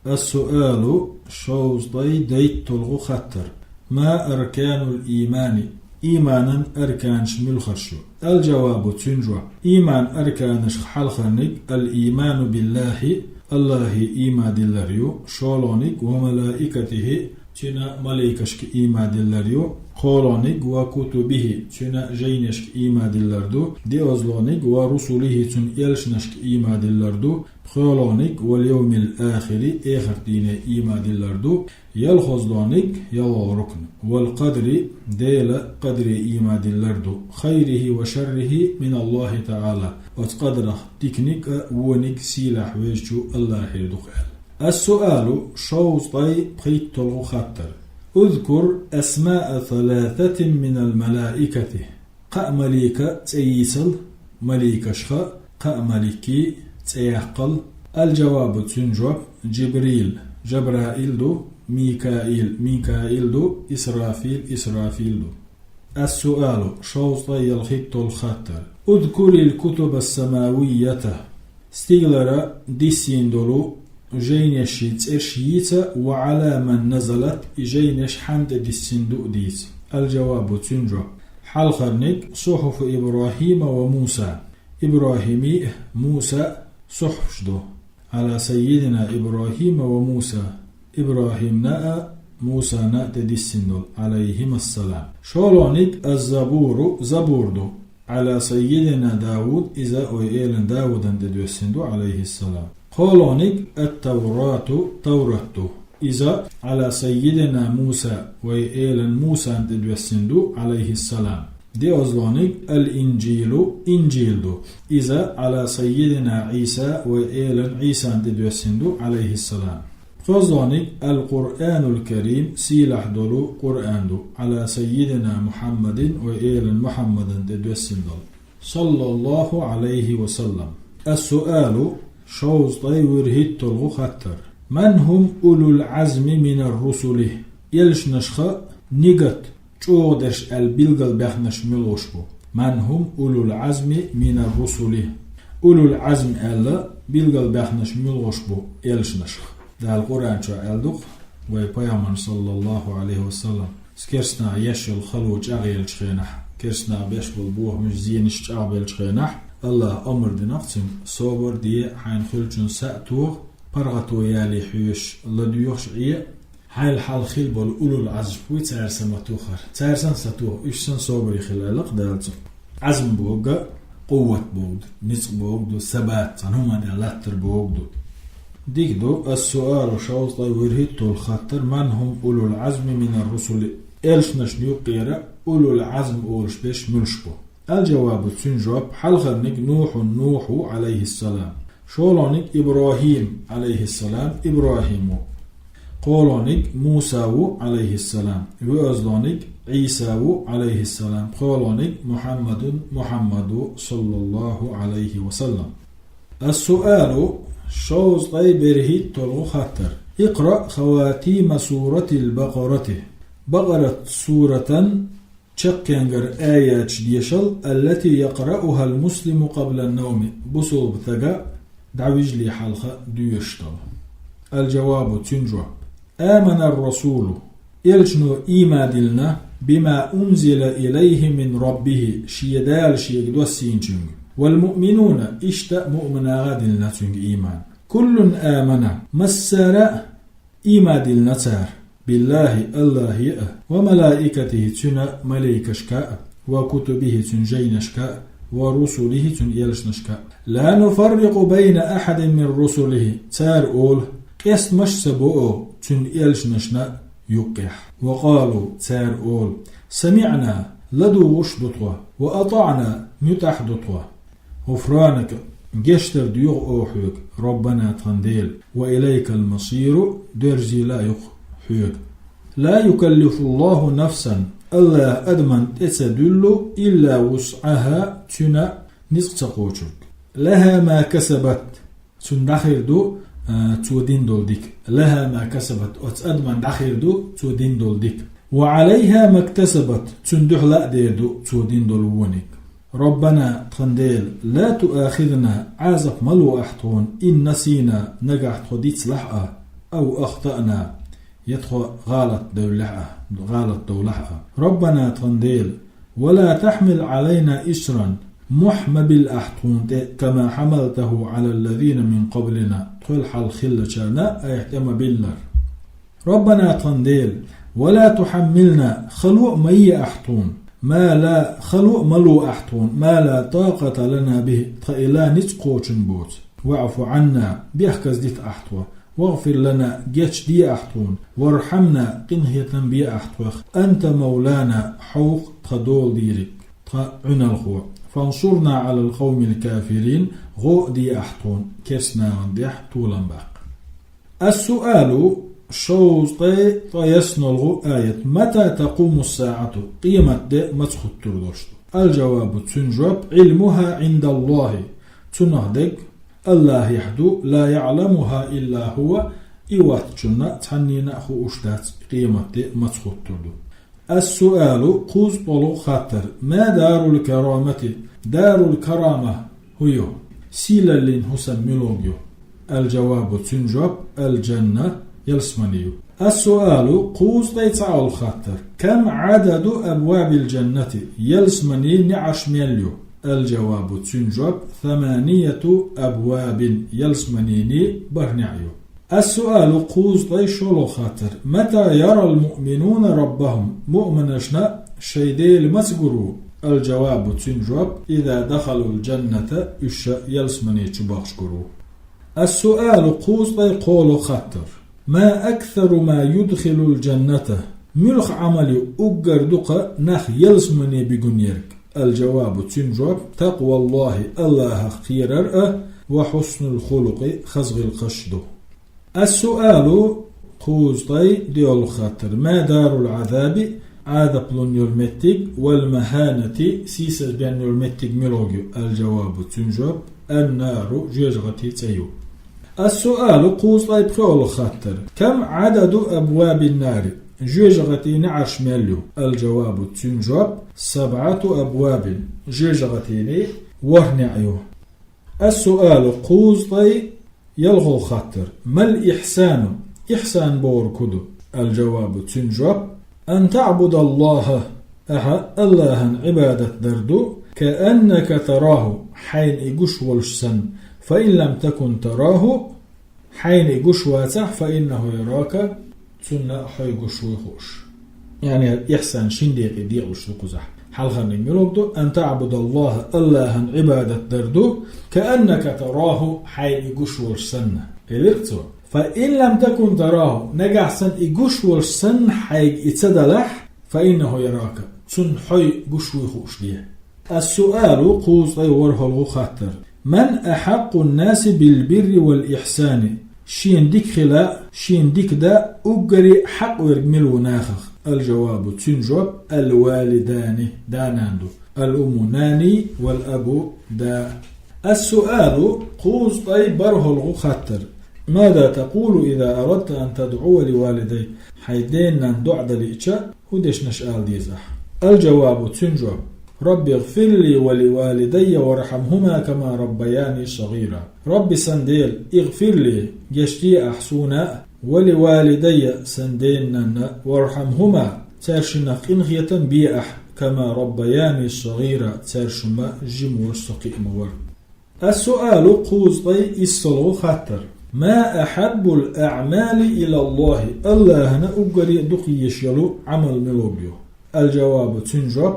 السؤال, шовзткъе дейтталгӀа хаттар: ما أركان الإيمان, ийманан арканаш муьлхарш ю? الجواب, цуьнан жоп: ийман арканашха хьалхарниг الإيمان بالله, Аллахе ийман диллар ю, шолгӀаниг وملائكته, цуьнан маликашка ийман диллар ю, кхоалгӀаниг وكتبه, цуьнан жайнашка ийман диллар ду, диозлониг ورسله, цуьнан элчанашка ийман диллар ду, пхоьалгӀаниг واليوم الآخر, эхарт дийне ийман диллар ду, ялхолгӀаниг, ялхолгӀа рукн, والقدر, Делан къадре ийман диллар ду, خيره وشره من الله تعالى, оцу къадрах диканиг а, вониг а сийлахь везачу Аллахера ду-кх аьлла. السؤال, шовзткъе пхийтталгӀа хаттар: اذكر أسماء ثلاثة من الملائكة. Кхаа малика цӀе йийцал, маликашха кхаа маликий цӀе яккхал. الجواب, цуьнан жоп: Джибрил, Джабраил ду, Микаил, Микаил ду, Исрафил, Исрафил ду. السؤال, шовзткъе ялхитталгӀа хаттар: اذكر الكتب السماوية. Стигалара диссийна долу жайнешший цӀерш йийца, وعلى من نزلت, и жайнеш хьанна тӀе диссина ду а дийца. الجواب, цуьнан жоп: хьалхарниг صحف إبراهيم وموسى, ИбрахӀимий, Муса сухьфаш ду. على سيدنا إبراهيم وموسى, ИбрахӀимна а, Мусана а тӀе диссина долу, عليهما السلام. ШолгӀаниг الزبور, Забур ду. على سيدنا داود, иза вай элан Давудана тӀе доьссина ду, عليه السلام. КхоалгӀаниг التوراة, Таврат ду. Иза على سيدنا موسى, вай элан Мусана тӀе доьссина ду, عليه السلام. ДиозлгӀаниг الإنجيل, Инжил ду. Иза على سيدنا عيسى, вай элан Ӏийсана тӀе доьссина ду, عليه السلام. ПхоьалгӀаниг القرآن الكريم, сийлахь долу Къуръан ду, على سيدنا محمد, вай элан Мухьаммадана тӀе доьссина долу, صلى الله عليه وسلم. السؤال, шовзткъе вуьрхӀитталгӀа хаттар: من هم أولو العزم من الرسل? Элчанашха нигат чӀогӀа дерш аьлла билгалбаьхнарш муьлхаш бу? من هم أولو العزم من الرسل? Улул Ӏазм аьлла билгалбаьхнарш муьлхаш бу элчанашха? Дала Къуръан чохь аьлла ду-кх, вай Пайхамарна, صلى الله عليه وسلم, керстанаха еш йолу хало чӀагӀъеллачу хенахь, керстанаха беш болу бохамаш, зенаш чӀагӀбеллачу хенахь, Аллаха омра дина-кх цуьнга: собар де, хьайна хуьлучунна сатоха, паргӀато яле хьоьжуш ладоьгӀуш Ӏе, хьайл хьалха хилла болу улул Ӏазм вуй цара саматохар. Цара санна сатоха, уьш санна собаре хила аьлла-кх Дала цунна. Ӏазм бохург къуват бохург ду, ницкъ бохург ду, сабат, цхьана хӀуманна тӀехь латтар бохург ду. Дика ду, ас-суалу шовзткъе вуьрхӀитталгӀа хаттар, ман хӀум улул Ӏазми минар русули, элчанашна юккъера улул Ӏазм олуш берш муьлш бу? Ал-жавабу, цуьнан жоп, хьалхарниг Нухьун Нухь ву, Ӏалайхиссалам. ШолгӀаниг ИбрахӀим, Ӏалайхиссалам, ИбрахӀим ву. КхоалгӀаниг Муса ву, Ӏалайхиссалам. ВоьазлгӀаниг Ӏийса ву, Ӏалайхиссалам. ПхоьалгӀаниг Мухьаммадун, Мухьаммад ву, саллаллаху Ӏалайхи ва саллам. Ас-суалу, шовзткъе берхӀитталгӀа хаттар. Икъраъ хаватима суратил Бакъарати. Бакъарат суратан чаккхенгара аяташ дешал, аллати якъраъухал муслиму къабла навми, бусалба стага дӀавижале хьалха доьшуш долу. Ал-жавабу, цуьнан жоп. Аманар расулу, элчано ийман диллина, бима унзила илайхи мин раббихи, шен Дала шега доссийначуьнга. Вал муъминуна, иштта муъминаш а диллина цуьнга ийман. Куллун амана, массара а ийман диллина цара. БиллахӀи, АллахӀе а, ва малаикатихӀи, цуьнан малайкашка а, ва кутубихӀи, цуьнан жайнашка а, ва русулихӀи, цуьнан элчанашка а. Ла нуфаррикъу байна ахьадин мин русулихӀи, цара олу, къестамаш а ца бо оха цуьнан элчанашна юккъехь. Ва къалу, цара олу, самиӀна, ладугӀуш а ду тхо, ва атаӀна, муьтӀахь а ду тхо. ГӀуфранака, гечдар доьху оха хьоьга, Раббана, тхан Дела, ва илайкал масиру, доьрзийла а ю-кх хьоьга. Ла юкаллифуллаху нафсан, АллахӀа адамна тӀе ца дуьллу, илла вусӀахӀа, цуьнан ницкъ ца кхочург. ЛахӀа ма касабат, цунна дӀахир ду, а, цо дина долу дика. ЛахӀа ма касабат, оцу адамна дӀахир ду, цо дина долу дика. Ва ӀалайхӀа мактасабат, цунна дуьхьал а дер ду, цо дина долу вониг. Раббана, тхан Дела, ла туахизна, Ӏазап ма ло ахь тхуна, ин насийна, нагахь тхо дицлахь а, ав ахтаъна, я тхо гӀалат девллехь а, гӀалат довлахь а. Раббана, тхан Дела, ва ла тахьмил Ӏалайна исран, мохь ма билла ахь тхуна тӀе, кама хьамалтахӀу Ӏалаллазина мин къаблина, тхол хьалха хиллачарна айхьа тӀе ма биллара. Раббана, тхан Дела, ва ла тухьаммилна, хало а ма е ахь тхуна, ма ла, хало а ма ло ахь тхуна, ма ла такъата лана бихӀи, тхан и лан ницкъ кхочун боцу. ВаӀфу Ӏанна, бехказа дита ахь тхо, вагӀфир лана, гечде ахь тхуна, вархьамна, къинхетам бе ахь тхох, анта мавлана, хьо ву-кх тхан дола дийриг, тхан Ӏуьналхо, фансурна Ӏалал къавмил кафирин, гӀо а де ахь тхуна, керстанашна тӀехь толам баккха. Ас-суалу, шовзткъе ткъайоьсналгӀа аят. Мата такъуму ссаӀату, къематде маца хӀуттур долуш ду? Ал-жавабу, цуьнан жоп, ӀилмухӀа ӀиндаллахӀи, цунах дерг АллахӀехь ду, ла яӀламухӀа илла хӀува, и ваттачунна цхьаннена а хууш дац, къематде маца хӀуттур ду. Ас-суалу, кхузткъалгӀа хаттар. Ма дарул карамати, дарул карама хӀу ю? Сийлаллин хӀусам муьлхарг ю? Ал-жавабу, цуьнан жоп, ал-жанна, ялсамани ю. Ас-суалу, кхузткъе цхьалгӀа хаттар. Кам Ӏададу абвабил жаннати, ялсаманин неӀарш мел ю? Ал-жавабу, цуьнан жоп, саманияту абвабин, ялсаманин бархӀ неӀ ю. Ас-суалу, кхузткъе шолгӀа хаттар. Мата ярал муъминуна раббахӀум, муъминашна шайн Дела маца гур ву? Ал-жавабу, цуьнан жоп, иза дахалул жанната, уьш ялсамани чу бахча гур ву. Ас-суалу, кхузткъе кхоалгӀа хаттар. Ма аксару ма юдхилул жанната, муьлха Ӏамал ю уггар дукха нах ялсамани бигун ерг? Ал-жавабу, цуьнан жоп, такъваллахӀи, АллахӀах кхерар а, ва хьуснул хулукъи, хаза гӀиллакхаш ду. Ас-суалу, кхузткъе доьалгӀа хаттар. Ма дарул Ӏазаби, Ӏазап лун йолу меттиг, вал махӀанати, сийсаз бен йолу меттиг муьлхарг ю? Ал-жавабу, цуьнан жоп, ан-нару, жоьжахати цӀе ю. Ас-суалу, кхузткъе пхоьалгӀа хаттар. Кам Ӏададу абвабин нари, жоьжахатин неӀарш мел ю? Ал-жавабу, цуьнан жоп, сабӀату абвабин, жоьжахатин ворхӀ неӀ ю. Ас-суалу, кхузткъе ялхалгӀа хаттар. Мал ихьсану, ихьсан бохург хӀу ду? Ал-жавабу, цуьнан жоп, ан таӀбудаллахӀа, ахьа АллахӀан Ӏибадат дар ду, кааннака тарахӀу, хьайна и гуш волуш санна, фа ин лам такун тарахӀу, Хьайна и гуш вацахь, فإنه يراك, цунна хьо гуш вуй хууш. Яъни, ихсан шин декъе декъалуш ду кхузахь. Хьалхарниг мила ду: أن تعبد الله, Аллахьан Ӏибадат дар ду, كأنك تراه, хьайна и гуш волуш санна. Элира цо: فإن لم تكن تراه, нагахь санна и гуш волуш санна хьайга и ца далахь, فإنه يراك, цунна хьо гуш вуй хууш де. السؤال, кхузткъе ворхӀалгӀа хаттар. من أحق الناس بالبر والإحسان؟ Шена дика хила, шена дика да уггаре хьакъ верг мила ву нахах? الجواب, цуьнан жоп: الوالدان, да-нана ду. الأم, нани, والأب, да. السؤال, кхузткъе бархӀалгӀа хаттар. ماذا تقول إذا أردت أن تدعو لوالديك؟ Хьайн ден-нанна доӀа далийча, хӀун дешнаш ала деза ахь? الجواب, цуьнан жоп: رب اغفر لي ولوالدي وارحمهما كما ربياني صغيرا. Рабби, сан Дела, اغفر لي, гечде ахь суна а, ولوالدي, сан ден-нанна а, وارحمهما, цаьршиннах къинхетам бе ахь, كما ربياني صغيرا, цаьршимма ма жима волуш со кхиъна вара. السؤال, кхузткъе иссалгӀа хаттар. ما أحب الأعمال إلى الله؟ Аллахьана уггаре а дукха езаш йолу Ӏамал мила ю? الجواب, цуьнан жоп: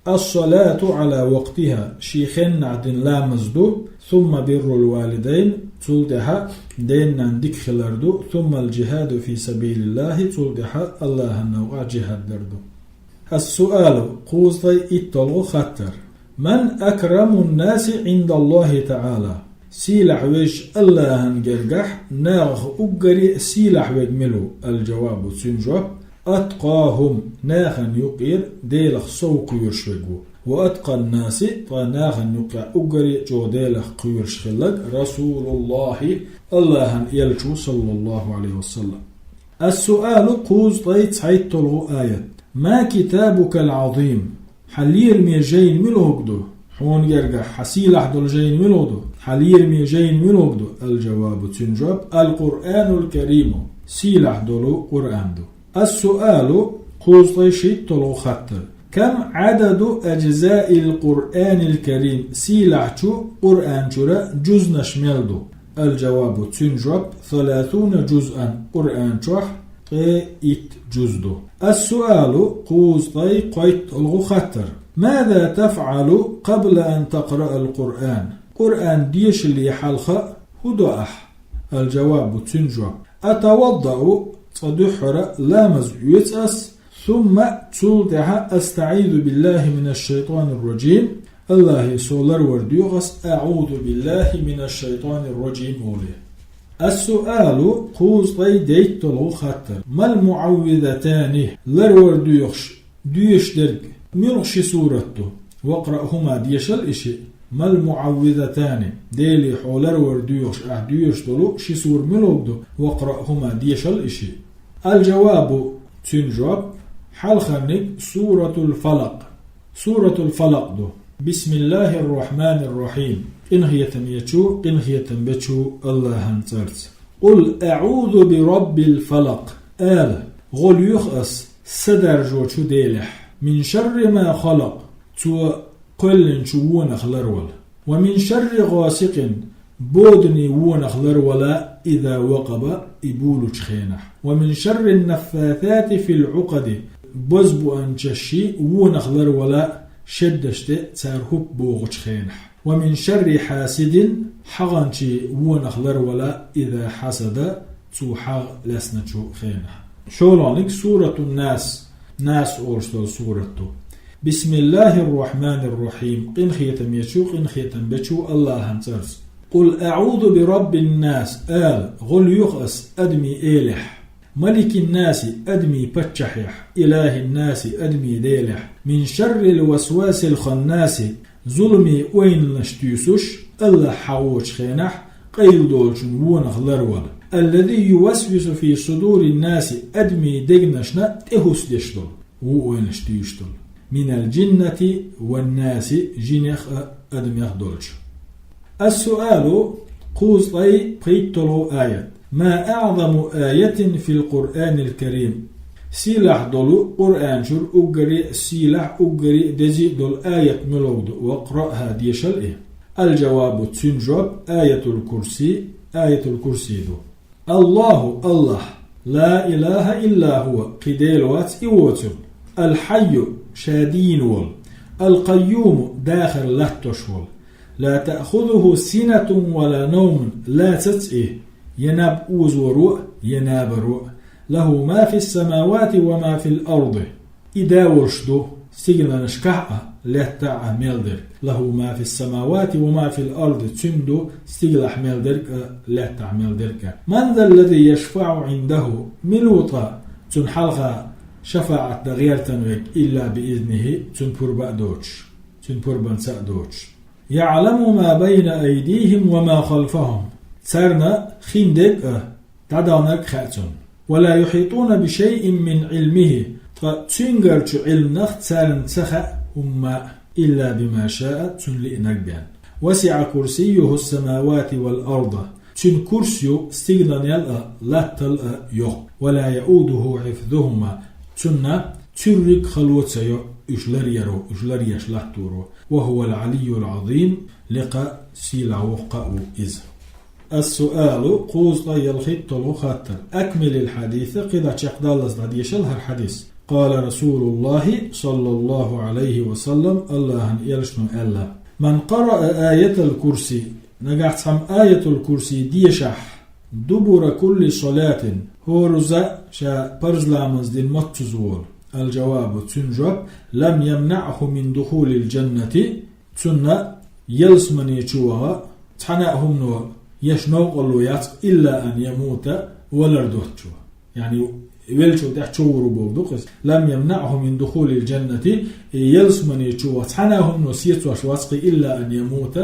الصلاة على وقتها, шен хеннахь дина ламаз ду, ثم بر الوالدين, цул тӀаьхьа ден-нанна дика хилар ду, ثم الجهاد في سبيل الله, цул тӀаьхьа Аллахьан новкъахь джихӀад дар ду. السؤال, кхузткъе итталгӀа хаттар. من أكرم الناس عند الله تعالى؟ Сийлахь везачу Аллахьан гергахь нахах уггаре а сийлахь верг мила ву? الجواب, цуьнан жоп: أتقاهم, нахана юкъера Делах сов кхоьруш верг ву. وأتقى الناس, ткъа нахана юккъехь уггаре а чӀогӀа Делах кхоьруш хилларг, رسول الله, Аллахьан элча ву, صلى الله عليه وسلم. السؤال, кхузткъе цхьайтталгӀа аят. ما كتابك العظيم؟ Хьан лераме жайна мила хӀума ду? Хьуна гергахь хьан сийлахь долу жайна мила хӀума ду? Хьан лераме жайна мила хӀума ду? الجواب, цуьнан жоп: القرآن الكريم, сийлахь долу Къуръан ду. السؤال, кхузткъе шийтталгӀа хаттар. كم عدد أجزاء القرآن الكريم؟ Сийлахьчу Къуръан чуьра жузнаш мел ду? الجواب, цуьнан жоп: ثلاثون جزءا, Къуръан чохь ткъе итт жуз ду. السؤال, кхузткъе кхойтталгӀа хаттар. ماذا تفعل قبل أن تقرأ القرآن؟ Къуръан дешале хьалха хӀун до ахь? الجواب, цуьнан жоп: أتوضأ, цкъа дуьххьара ламаз оьцу ас, ثم, цул тӀаьхьа, أستعيذ بالله من الشيطان الرجيم, Аллахье со ларвар доьху ас, أعوذ بالله من الشيطان الرجيم олий. السؤال, кхузткъе дейтталгӀа хаттар. ما المعوذتان, ларвар доьхуш доьшуш дерг муьлха ши сурат ду? واقرأهما, дешал и шиъ. ما المعوذتان, Деле хьо ларвар доьхуш ахь доьшуш долу ши сура муьлха ду? واقرأهما, дешал и шиъ. الجواب, цуьнан жоп: хьалхарниг سورة الفلق. سورة الفلق ду. بسم الله الرحمن الرحيم. Къинхетамечу, къинхетам бечу Аллахьан цӀарца. قل أعوذ برب الفلق. Ала, гӀо лоьху ас Садаржочу Делехь. من شر ما خلق. Цо кхоьллинчу вонах ларвала. ومن شر غاسق, боданийн вонах ларвала, إذا وقب, и булучу хенахь. ومن شر النفاثات في العقد, бозбуунчашший вонах ларвала, шеддаш тӀе цара хӀуп богӀучу хенахь. ومن شر حاسد, хьагӀанчийн вонах ларвала, إذا حسد, цо хьагӀ лаьцначу хенахь. ШолгӀаниг سورة الناس, Нас олуш долу сурат ду. بسم الله الرحمن الرحيم. Къинхетамечу, къинхетам бечу Аллахьан цӀарца. قل أعوذ برب الناس. Ала, гӀо лоьху ас адамийн элехь. ملك الناس, адамийн паччахьехь. إله الناس, адамийн Делехь. من شر الوسواس الخناس. Зуламийн ойланаш туьйсуш, Аллахь хьагӀочу хенахь, къайладолчун вонах ларвала. الذي يوسوس في صدور الناس, адамийн дегнашна тӀехӀусдеш долу, вон ойланаш туьйсуш долу. من الجنة والناس, жинех а, адамех долчу. السؤال, кхузткъе пхийтталгӀа аят. ما أعظم آية في القرآن الكريم؟ Сийлахь долу Къуръан чуьра уггаре а сийлахь, уггаре а дезий долу аят муьлха ду? واقرأها, дешал и. الجواب, цуьнан жоп, آية الكرسي, Аятул Курси ду. الله, الله, لا إله إلا هو, кхин Дела вац и воцург, الحي, ша дийна волу, القيوم, дахар латтош волу, لا تأخذه سنة ولا نوم, лацац и, я наб озоро а, я набаро а, له ما في السماوات وما في الأرض. И да волуш ду стигланашкахь а, лаьттахь а мел дерг. له ما في السماوات وما في الأرض, цуьнан ду стиглахь мел дерг а, лаьттахь мел дерг а. من ذا الذي يشفع عنده, мила ву ткъа цунна хьалха шафаӀат дан гӀертан верг, إلا بإذنه, цуьнан пурба а доцуш, цуьнан пурбанца а доцуш. يعلم ما بين أيديهم وما خلفهم, царна хиндерг а, дӀадаханарг а хаьа цунна. ولا يحيطون بشيء من علمه, ткъа цуьнгарчу Ӏилманах царна ца хаьа хӀумма а, إلا بما شاء, цунна лиънарг бен. وسع كرسيه السماوات والأرض, цуьнан курсиё стигланел а, латтал а йоккха. ولا يؤوده حفظهما, цунна цуьрриг хало ца йо уьш ларъяро, уьш ларъеш латторо. وهو العلي العظيم, лекха сийлахь воккха а ву иза. السؤال, кхузткъе ялхитталгӀа хаттар. أكمل الحديث, кхидӀа чекхдаллалц дӀадешал хӀара хьадис. قال رسول الله صلى الله عليه وسلم, АллахӀан элчано аьлла: من قرأ آية الكرسي, нагахь цхьамма Аятул-Курси дешахь, دبر كل صلاة, хӀоразза ша парз ламаз дина моццуза волу. الجواب, цуьнан жоп: لم يمنعه من دخول الجنة, цунна ялсамани чу ваха цхьана а хӀумано еш новкъарло яц-кх, إلا أن يموت, валар доцчо. Яъни, веллачул тӀаьхьа чугӀур ву бохург ду-кх иза. لم يمنعه من دخول الجنة, и ялсамани чу ваха цхьана а хӀумано сецош вац-кх и, إلا أن يموت,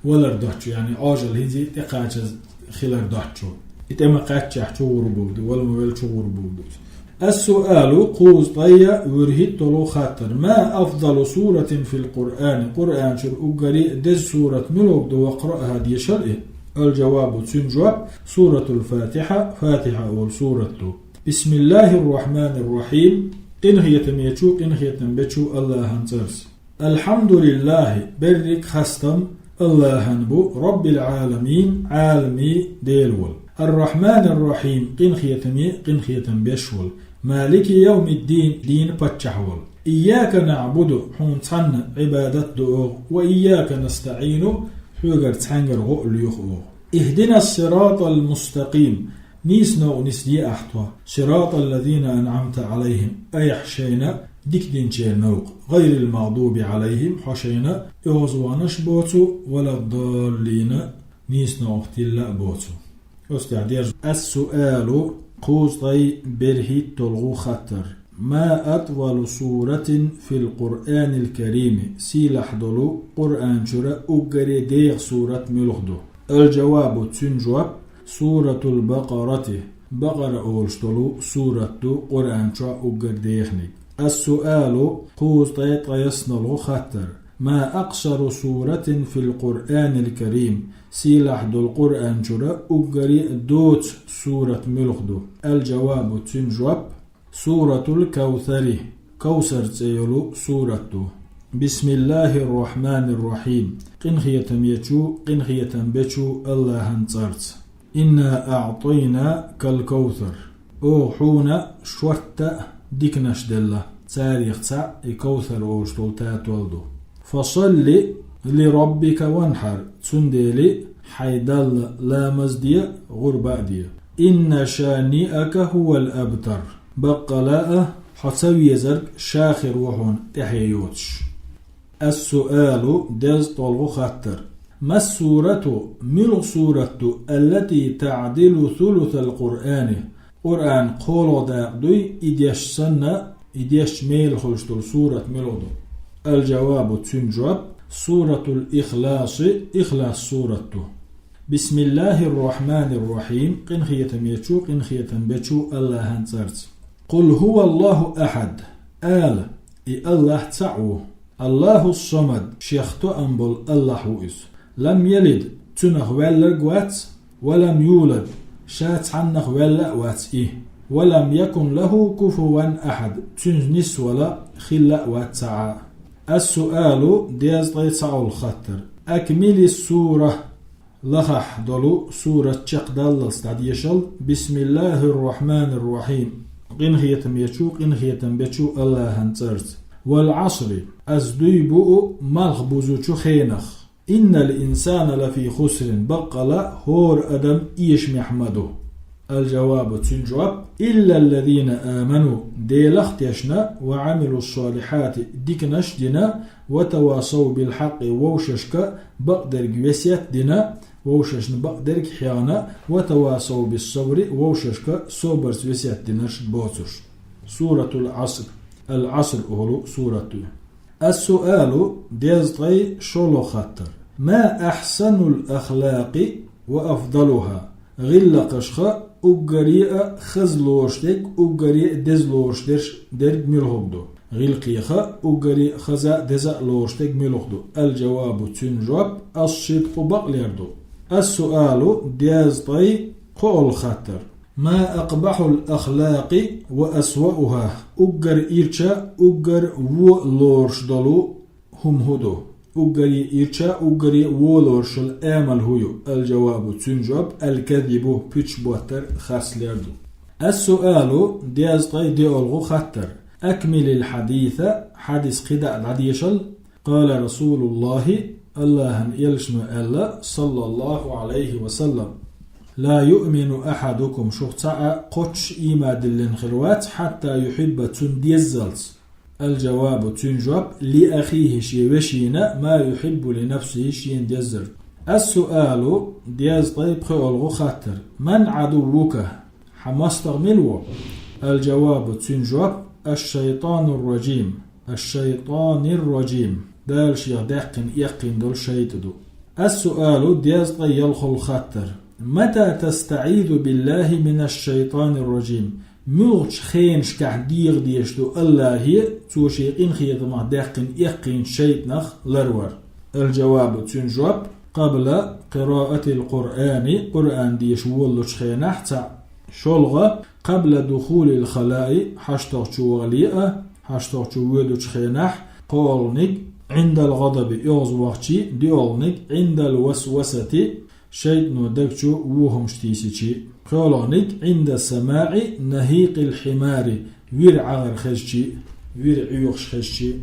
валар доцчо, яъни, Ӏожалла хӀинца а тӀекхачаза хилар доцчо. И тӀе ма кхаьччехь чугӀур ву бохург ду, вала ма велла чугӀур ву бохург ду иза. السؤال, кхузткъе вуьрхӀитталгӀа хаттар. ما أفضل سورة في القرآن, Къуръан чуьра уггаре а деза сурат муьлхарг ду, وقرأها, дешал и? الجواب, цуьнан жоп: سورة الفاتحة, Фатихьа олу сурат ду. بسم الله الرحمن الرحيم, къинхетамечу, къинхетам бечу АллахӀан цӀарца. الحمد لله, берриг хастам АллахӀан бу, رب العالمين, Ӏаламийн Дела волу. الرحمن الرحيم, къинхетаме, къинхетам беш волу. مالك يوم الدين, дийнан паччахь волу. إياك نعبد, хьуна цхьанна Ӏибадат до оха, وإياك نستعين, хьоьгара цхьаьнгара гӀо а лоьху оха. اهدنا الصراط المستقيم, нийса новкъа нисде ахь тхо. صراط الذين أنعمت عليهم, айхьа шайна дика динчеран новкъа. غير المغضوب عليهم, хьо шайна оьгӀазваханаш а боцу, ولا الضالين, нийса новкъа тилла а боцу. Оцу тӀехь дерза. السؤال, кхузткъе берхӀитталгӀа хаттар. ما أطول سورة في القرآن الكريم, сийлахь долу Къуръан чуьра уггаре деха сурат муьлха ду? الجواب, цуьнан жоп: سورة البقرة, Бакъара олуш долу сурат ду Къуръан чохь уггар дехниг. السؤال, кхузткъе ткъайоьсналгӀа хаттар. ما أقصر سورة في القرآن الكريم, сийлахь долу Къуръан чуьра уггаре а доца сурат муьлха ду? الجواب, цуьнан жоп: سورة الكوثر, Кавсар цӀе йолу сурат ду. بسم الله الرحمن الرحيم, къинхетамечу, къинхетам бечу АллахӀан цӀарца. إنا أعطيناك الكوثر, оха хьуна шортта а диканаш делла, царех цхьаъ и Кавсар олуш долу татол ду. فصل لربك وانحر, цундела хьайн Далла ламаз де, гӀурба а де. إن شانئك هو الأبتر, баккъала а хьо ца везарг ша хир ву хьуна тӀаьхье йоцуш. السؤال, дезткъолгӀа хаттар. ما السورة, муьлха сурат ду, التي تعدل ثلث القرآن, Къуръан кхоалгӀа дакъа дуй, и дешча санна, и дешча мела хуьлуш долу сурат муьлха ду? الجواب, цуьнан жоп: سورة الإخلاص, Ихлас сурат ду. بسم الله الرحمن الرحيم, къинхетамечу, къинхетам бечу АллахӀан цӀарца. قل هو الله أحد, ала, и АллахӀ цхьаъ ву. الله الصمد, шех тоам болу АллахӀ ву иза. لم يلد, цунах ваьлларг вац, ولم يولد, ша цхьаннах ваьлла а вац и. ولم يكن له كفوا أحد, цуьнца нисвала хилла а вац цхьа а. السؤال, дезткъе цхьалгӀа хаттар. أكمل السورة, лахахь долу сурат чекхдаллалц дӀадешал: «Бисмиллахир Рахманир Рахим». Къинхетамечу, къинхетам бечу Аллахьан цӀарца. «Вал Ӏасри», ас дуй буу малх бузучу хенах. «Иннал инсана лафи хусрин», баккъала хӀора адам эшамехь ма ду. Ал-жавабу, цуьнан жоп: «Иллаллазина аману», Делах а тешна, «ва Ӏамилус-салихьати», диканаш а дина, «ва тавасав бил-хьакъи», вовшашка бакъдерг весет а дина, вовшашна бакъдерг а хьехна, «ва тавасав бис-сабри», вовшашка собарца весет а динарш а боцуш. Суратул Ӏаср. Ал-Ӏаср олу сурат ю. Ас-суалу, дезткъе шолгӀа хаттар. Ма ахьсанул ахлакъи ва афдалуха? ГӀиллакхашха уггаре а хаза лоруш дерг, уггаре а деза лоруш дерш, дерг муьлха ду? ГӀиллакхех уггаре а хаза а, деза а лоруш дерг муьлха ду? Ал-жавабу, цуьнан жоп: ас-сидкъу, бакълер ду. Ас-суалу, дезткъе кхоалгӀа хаттар. Ма акъбахьул ахлакъи ва асвауха? Уггар ирча, уггар вон лоруш долу хӀума хӀун ду? Уггаре ирча, уггаре вон лоруш йолу амал хӀун ю? Ал-жавабу, цуьнан жоп: ал-казибу, пуьчаш боттар, харцлер ду. Ас-суалу, дезткъе диъалгӀа хаттар. Акмилил хьадиса, хьадис кхидӀа а дӀадешал. Къала Расулуллахи, Аллахьан элчано аьлла, саллаллаху Ӏалайхи ва саллам: «Ла юъмину ахьадукум», шух цхьа а кхоччуш ийман диллина хир вац, «хьатта юхьибба», цунна деззалц. Ал-жавабу, цуьнан жоп: «Ли ахихи», шен вешина, «ма юхьиббу ли нафсихи», шена деззар. Ас-суалу, дезткъе пхоьалгӀа хаттар. Ман Ӏадуввука? Хьан мостагӀа мила ву? Ал-жавабу, цуьнан жоп: аш-шайтанур-ражим. Аш-шайтанир-ражим. Дала шех даьккхина, эккхийна долу шайтӀа ду. Ас-суалу, дезткъе ялхолгӀа хаттар. Мата тастаӀизу биллахи минаш-шайтанир-ражим? Муьлхачу хенашкахь дегӀа дезаш ду Аллахье, цо шен къинхетамах даьккхина, эккхийначу шайтӀанах ларвар? Ал-жавабу, цуьнан жоп: къабла къираатил Къуръани, Къуръан деша воллучу хенахь цхьаъ. ШолгӀа: къабла духулил халаи, хьаштагӀчу вале а, хьаштагӀчу воьдучу хенахь. КхоалгӀаниг: Ӏиндал гӀадаби, оьгӀазвахчий. ДоьалгӀаниг: Ӏиндал васвасати, шайтӀано даг чу вон хӀумаш тийсичий. ПхоьалгӀаниг: Ӏинда самаӀи нахӀикъил хьимари, вир ӀагӀар хезчий, вир Ӏоьхуш хезчий.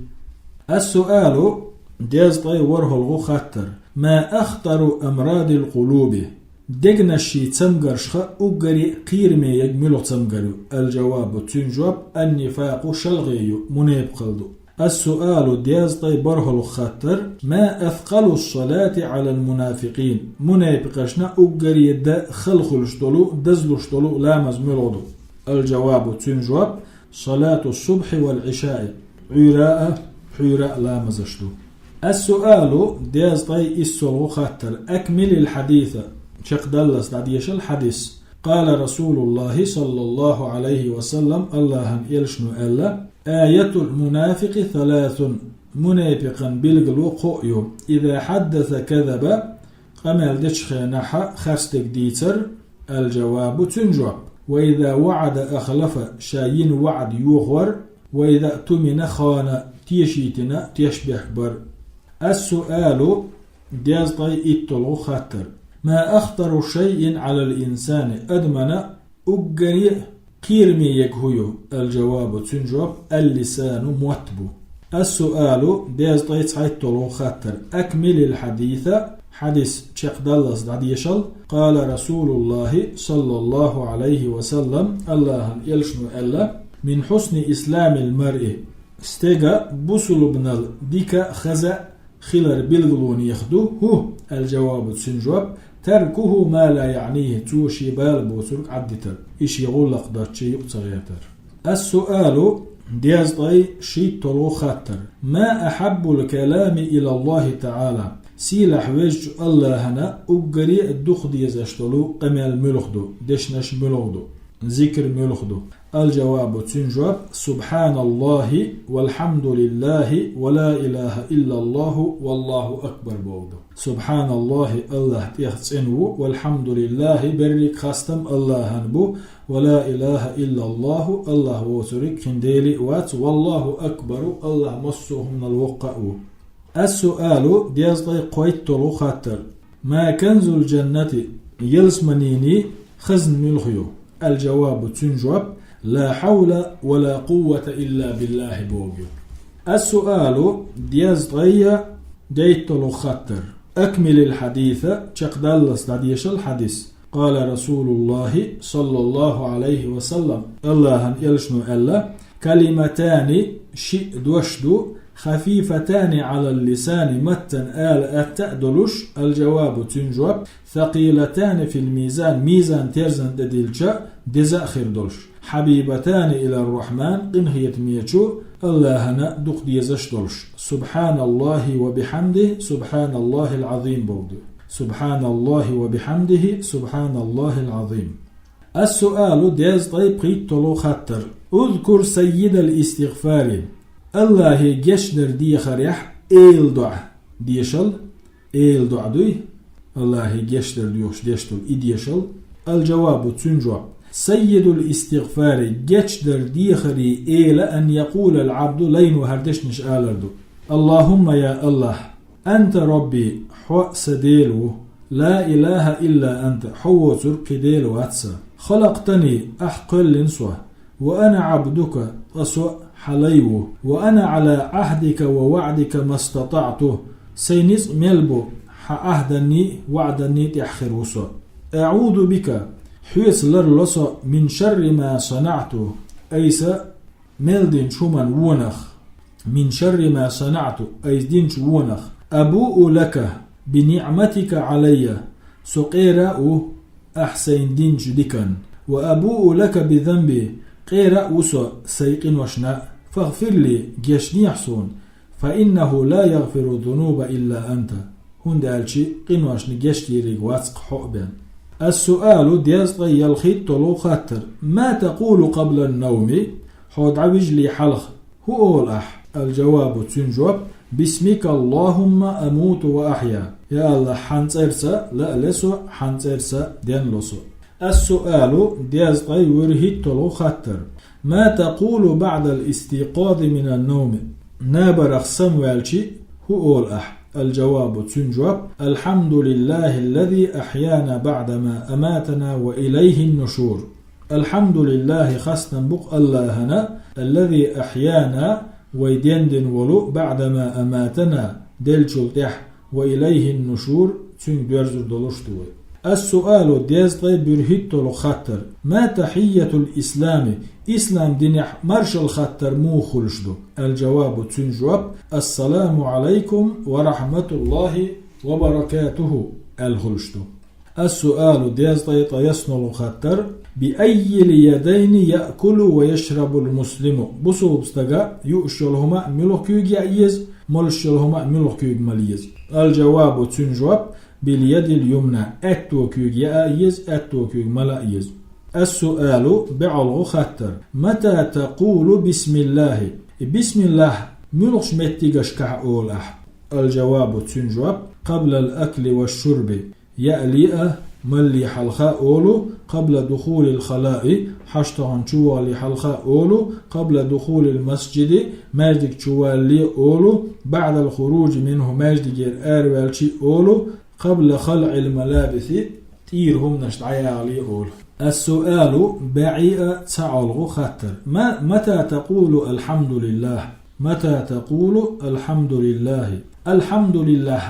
Ас-суалу, дезткъе ворхӀалгӀа хаттар. Ма ахтару амрадил къулуби? Дегнашший цамгаршха уггаре а кхераме ерг муьлха цамгар ю? Ал-жавабу, цуьнан жоп: ан-нифакъу, шалгӀе ю, мунепакъал ду. Ас-суалу, дезткъе бархӀалгӀа хаттар. Ма аскъалус-салати Ӏалал мунафикъин? Мунепакъашна уггаре дан хала хуьлуш долу, дазлуш долу ламаз муьлха ду? Ал-жавабу, цуьнан жоп: салатус-субхьи вал-Ӏишаи, Ӏуьйра а, пхьуьйра а ламазаш ду. Ас-суалу, дезткъе иссолгӀа хаттар. Акмилил хьадиса, чекхдаллалц дӀадешал хьадис. Къала Расулуллахи, саллаллаху Ӏалайхи ва саллам, Аллахьан элчано аьлла: аятул мунафикъи саласун, мунепакъан билгало кхоъ ю. Иза хьаддаса казаба, къамел дечу хенахь харцдерг дийцар. Ал-жавабу, цуьнан жоп: ва иза ваӀада ахлафа, ша йина ваӀда йохор. Ва иза тумина хана, тешийтина тешбехк бар. Ас-суалу, дезткъе иттолгӀа хаттар. Ма ахтару шайин Ӏалал инсани? Адамана уггаре а кхераме ерг хӀун ю? Ал-жавабу, цуьнан жоп: ал-лисану, мотт бу. Ас-суалу, дезткъе цхьайттолгӀа хаттар. Акмилил хьадиса, хьадис чекхдаллалц дӀадешал. Къала Расулуллахи, саллаллаху Ӏалайхи ва саллам, Аллахьан элчано аьлла: мин хьусни исламил маръи, стеган бусулбанал дика, хаза хилар билгалонех ду хӀу? Ал-жавабу, цуьнан жоп: таркуху ма ла яънихи, цо шен бала боцург Ӏаддитар, и шен гӀуллакх доцчу юкъа ца гӀертар. Ас-суалу, дезткъе шийттолгӀа хаттар. Ма ахьаббул калами илаллахи таӀала? Сийлахь везачу Аллахьана уггаре а дукха дезаш долу къамел муьлха ду, дешнаш муьлха ду, зикр муьлха ду? Ал-жавабу, цуьнан жоп: субхьаналлахи, валхьамдулиллахи, ва ла илаха иллаллаху, валлаху акбар боху ду. Субхьаналлахи, Аллахь тӀех цӀена ву, валхьамдулиллахи, берриг хастам Аллахьан бу, ва ла илаха иллаллаху, Аллахь воцург кхин дели а вац, валлаху акбару, Аллахь массо а хӀуманал воккха а ву. Ас-суалу, дезткъе кхойттолгӀа хаттар. ما كنز الجنة, ялсаманийн хазна муьлха ю? الجواب, цуьнан жоп, لا حول ولا قوة إلا بالله боху ю. السؤال, дезткъе дейтталгӀа хаттар. أكمل الحديث, чекхдаллалц дӀадешал хьадис. قال رسول الله صلى الله عليه وسلم, АллахӀан элчано аьлла: كلمتان, шиъ дош ду, خفيفتان على اللسان, маттана ала атта а долуш, الجواب, цуьнан жоп, ثقيلتان في الميزان, мизан-терзан тӀе диллича деза а хир долуш, حبيبتان إلى الرحمن, къинхетамечу АллахӀана дукха дезаш долуш. سبحان الله وبحمده, سبحان الله العظيم боху ду. سبحان الله وبحمده, سبحان الله العظيم. السؤال, дезткъе пхийтталгӀа хаттар. اذكر سيد الاستغفار. АллахӀе гечдар дехарехь эла доӀа дешал, эла доӀа дуй, АллахӀе гечдар доьхуш деш долу и дешал. الجواب, цуьнан жоп, سيد الاستغفار, гечдар дехарийн эла, أن يقول العبد, лайно хӀара дешнаш алар ду: اللهم, я АллахӀ, أنت ربي, хьо сан Дела ву, لا إله إلا أنت, хьо воцург кхин Дела вац сан, خلقتني, ахь кхоьллина со, وأنا عبدك, ткъа со хьан лай ву, وأنا على عهدك ووعدك ما استطعت, сайн ницкъ мел бу хьан Ӏаьхданний, ваӀданний тӀехь хир ву со. أعوذ بك, хьоьца ларло со, من شر ما صنعت, айса мел динчу хӀуманна вонах, من شر ما صنعت, айса динчу вонах. أبوء لك بنعمتك علي, со къера а ву ахь сайна динчу диканна, وأبوء لك بذنبي, къера а ву со сайн къиношна, فاغفر لي, гечдехьа суна, فإنه لا يغفر الذنوب إلا أنت, хӀунда аьлча къиношна гечдийриг вац-кх хьо а бен. السؤال, дезткъе ялхитталгӀа хаттар. ما تقول قبل النوم, хьо дӀавижале хьалха хӀун олу ахь? الجواب, цуьнан жоп, باسمك اللهم أموت وأحيا, я АллахӀ, хьан цӀарца ла а ле со, хьан цӀарца денло со. السؤال, дезткъе вуьрхӀитталгӀа хаттар. ما تقول بعد الاستيقاظ من النوم, набарах самаваьлча хӀун олу ахь? الجواب, цуьнан жоп, الحمد لله الذي أحيانا بعدما أماتنا وإليه النشور. الحمد لله, хастам бу-кх АллахӀана, الذي أحيانا, вай дендина волу, بعدما أماتنا, деллачул тӀаьхьа, وإليه النشور, цуьнга доьрзур долуш ду вай. السؤال, дезткъе буьрхӀитталгӀа хаттар. ما تحية الإسلام, ислам динехь маршалла хаттар муха хуьлуш ду? الجواب, цуьнан жоп, السلام عليكم ورحمة الله وبركاته аьлла хуьлуш ду. السؤال, дезткъе ткъайоьсналгӀа хаттар. بأي اليدين يأكل ويشرب المسلم? Бусалба стага юуш йолу хӀума муьлха куьйга яа еза, молуш йолу хӀума муьлха куьйга мала еза? الجواب, цуьнан жоп, باليد اليمنى, аьтту куьйга яа еза, аьтту куьйга мала еза. السؤال, бӀолгӀа хаттар. متى تقول بسم الله؟ И бисмиллахӀ муьлхачу меттигашкахь олу ахь? الجواب, цуьнан жоп, قبل الأكل والشرب, яале а, малале хьалха а олу, قبل دخول الخلاء, хьашт тохна чу валале хьалха а олу, قبل دخول المسجد, маьждиг чу валале а олу, بعد الخروج منه, маьждигера араваьлча а олу, قبل خلع الملابس, тӀера хӀуманаш дӀаяхале а олу. السؤال, бӀе а цхьа олу хаттар. ما, متى تقول الحمد لله؟ متى تقول الحمد لله؟ الحمد لله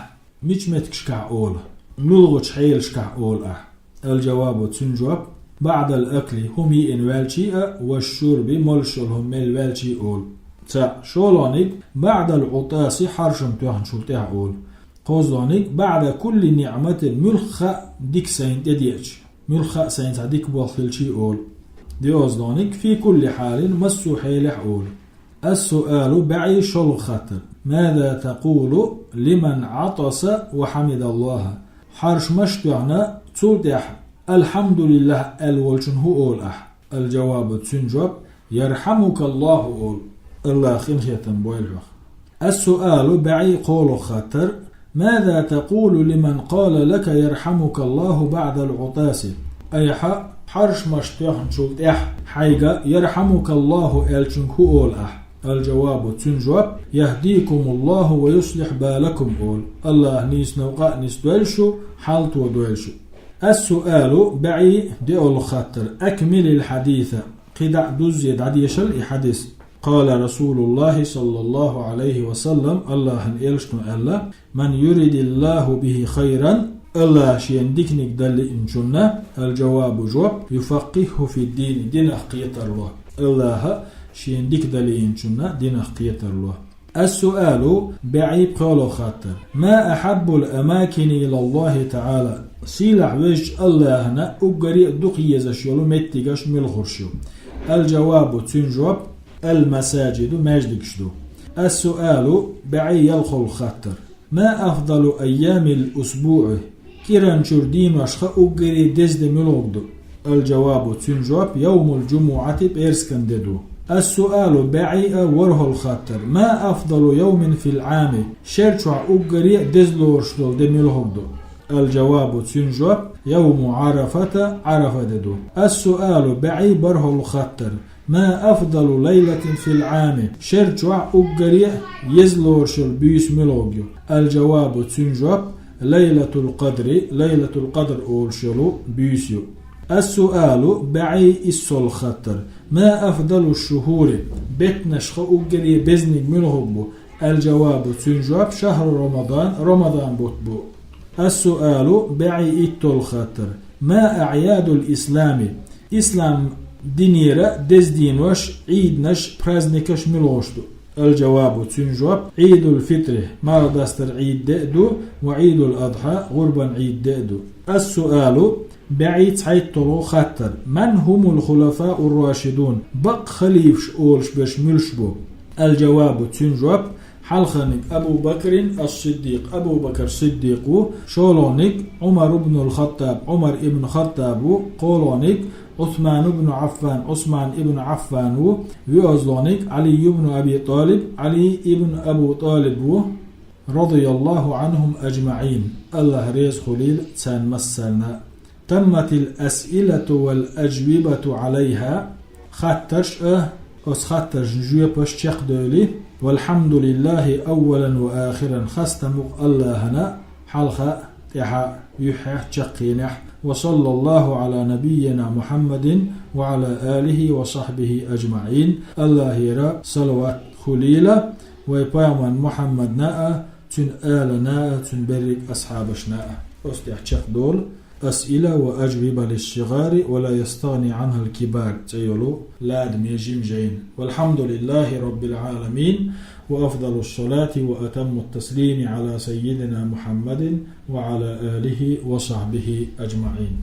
мича меттигашкахь олу? МуьлхӀачу хьелашкахь олу ахь? الجواب, цуьнан жоп, بعد الأكل, хӀума йиъна ваьлча а, والشرب, молуш йолу хӀума мелла ваьлча а олу. Цхьаъ. ШолгӀаниг, بعد العطاس, хьаршам тоьхначул тӀаьхьа олу. КхозлагӀниг, بعد كل نعمة, муьлхха а дика сайна тӀедеъча, муьлхха а сайна цхьа дика болх хилча а олу. ДоьазлагӀниг, في كل حال, массо а хьелехь олу. السؤال, бӀе шолгӀа хаттар. ماذا تقول لمن عطس وحمد الله؟ Хьаршмаш тоьхна, цул тӀаьхьа الحمد لله аьлла волчунна хӀун олу ахь? الجواب, цуьнан жоп, يرحمك الله олу. АллахӀа къинхетам бойла хьох. السؤال, бӀе кхоалгӀа хаттар. ماذا تقول لمن قال لك يرحمك الله بعد العطاس؟ Айхьа хьаршмаш тоьхначул тӀаьхьа хьайга يرحمك الله аьллачуьнга хӀун олу ахь? الجواب, цуьнан жоп: يهديكم الله ويصلح بالكم олу. АллахӀа нийсонал къа а нисдойла шу, хьал тодойла шу. السؤال, бӀе диъолгӀа хаттар: أكمل الحديث, кхидӀа а дузза дӀадешал и хьадис. قال رسول الله صلى الله عليه وسلم, АллахӀан элчано аьлла: من يرد الله به خيرا, АллахӀа шена диканиг дан лиъначунна, الجواب, жоп, يفقهه في الدين, динах кхетар ло. АллахӀа шена дика дан лиъначунна динах кхетар ло. السؤال, бӀе пхоьалгӀа хаттар: ما أحب الأماكن إلى الله تعالى, сийлахь везачу АллахӀана уггаре а дукха езаш йолу меттигаш муьлхарш ю? الجواب, цуьнан жоп: المساجد, маьждигаш ду. السؤال, бӀе ялхолгӀа хаттар: ما أفضل أيام الأسبوع, кӀиранчуьра дийношха уггаре деза де муьлхарг ду? الجواب, цуьнан жоп: يوم الجمعة, пӀераскан де ду. السؤال, бӀе ворхӀалгӀа хаттар: ما أفضل يوم في العام, шер чохь уггаре а деза лоруш долу де муьлхарг ду? الجواب, цуьнан жоп: يوم عرفة, Ӏарафа де ду. السؤال, бӀе бархӀалгӀа хаттар: ما أفضل ليلة في العام, шер чохь уггаре а еза лоруш йолу буьйса муьлхарг ю? الجواب, цуьнан жоп: ليلة القدر, Лайлатул-Къадр олуш йолу буьйса ю. السؤال, бӀе иссолгӀа хаттар: ما أفضل الشهور, беттанашха уггаре безниг муьлхарг бу? الجواب, цуьнан жоп: شهر رمضان, Рамадан бутт бу. السؤال, бӀе иттолгӀа хаттар: ما أعياد الإسلام, ислам динера деза денош, Ӏийднаш, праздникаш муьлхарш ду? الجواب, цуьнан жоп: عيد الفطر, марха дастар Ӏийд де а ду, وعيد الأضحى, гӀурбан Ӏийд де а ду. السؤال, бӀе цхьайттолгӀа хаттар: من هم الخلفاء الراشدون, бакъ халифаш олуш берш муьлш бу? الجواب, цуьнан жоп: хьалхарниг Абу Бакрин ас-Сиддикъ, Абу Бакр Сиддикъ ву, шолгӀаниг Ӏумар ибн ал-Хаттаб, Ӏумар ибн Хаттаб ву, кхоалгӀаниг Ӏусман ибн Ӏаффан, Ӏусман ибн Ӏаффан ву, йоьалгӀаниг Ӏали ибн Аби ТӀалиб, Ӏали ибн Абу ТӀалиб ву, رضي الله عنهم أجمعين, АллахӀ реза хуьлийла царна массарна. تمت الأسئلة والأجوبة عليها, хаттарш а, оцу хаттаршна жоьпаш чекхдевлли, والحمد لله أولا وآخرا, хастам бу-кх АллахӀана хьалха, тӀаьхьа, юьххьехь, чаккхенехь. وصلى الله على نبينا محمد وعلى آله وصحبه أجمعين. АллахӀера салават хуьлийла вай пайхамар Мухьаммадна а, цуьнан алана а, цуьнан берриг асхьабашна а. Оцу тӀехь чекхдолу أسئلة وأجوبة للصغار ولا يستغني عنها الكبار цӀе йолу ладаме жим жайна. والحمد لله رب العالمين، وأفضل الصلاة وأتم التسليم على سيدنا محمد وعلى آله وصحبه أجمعين.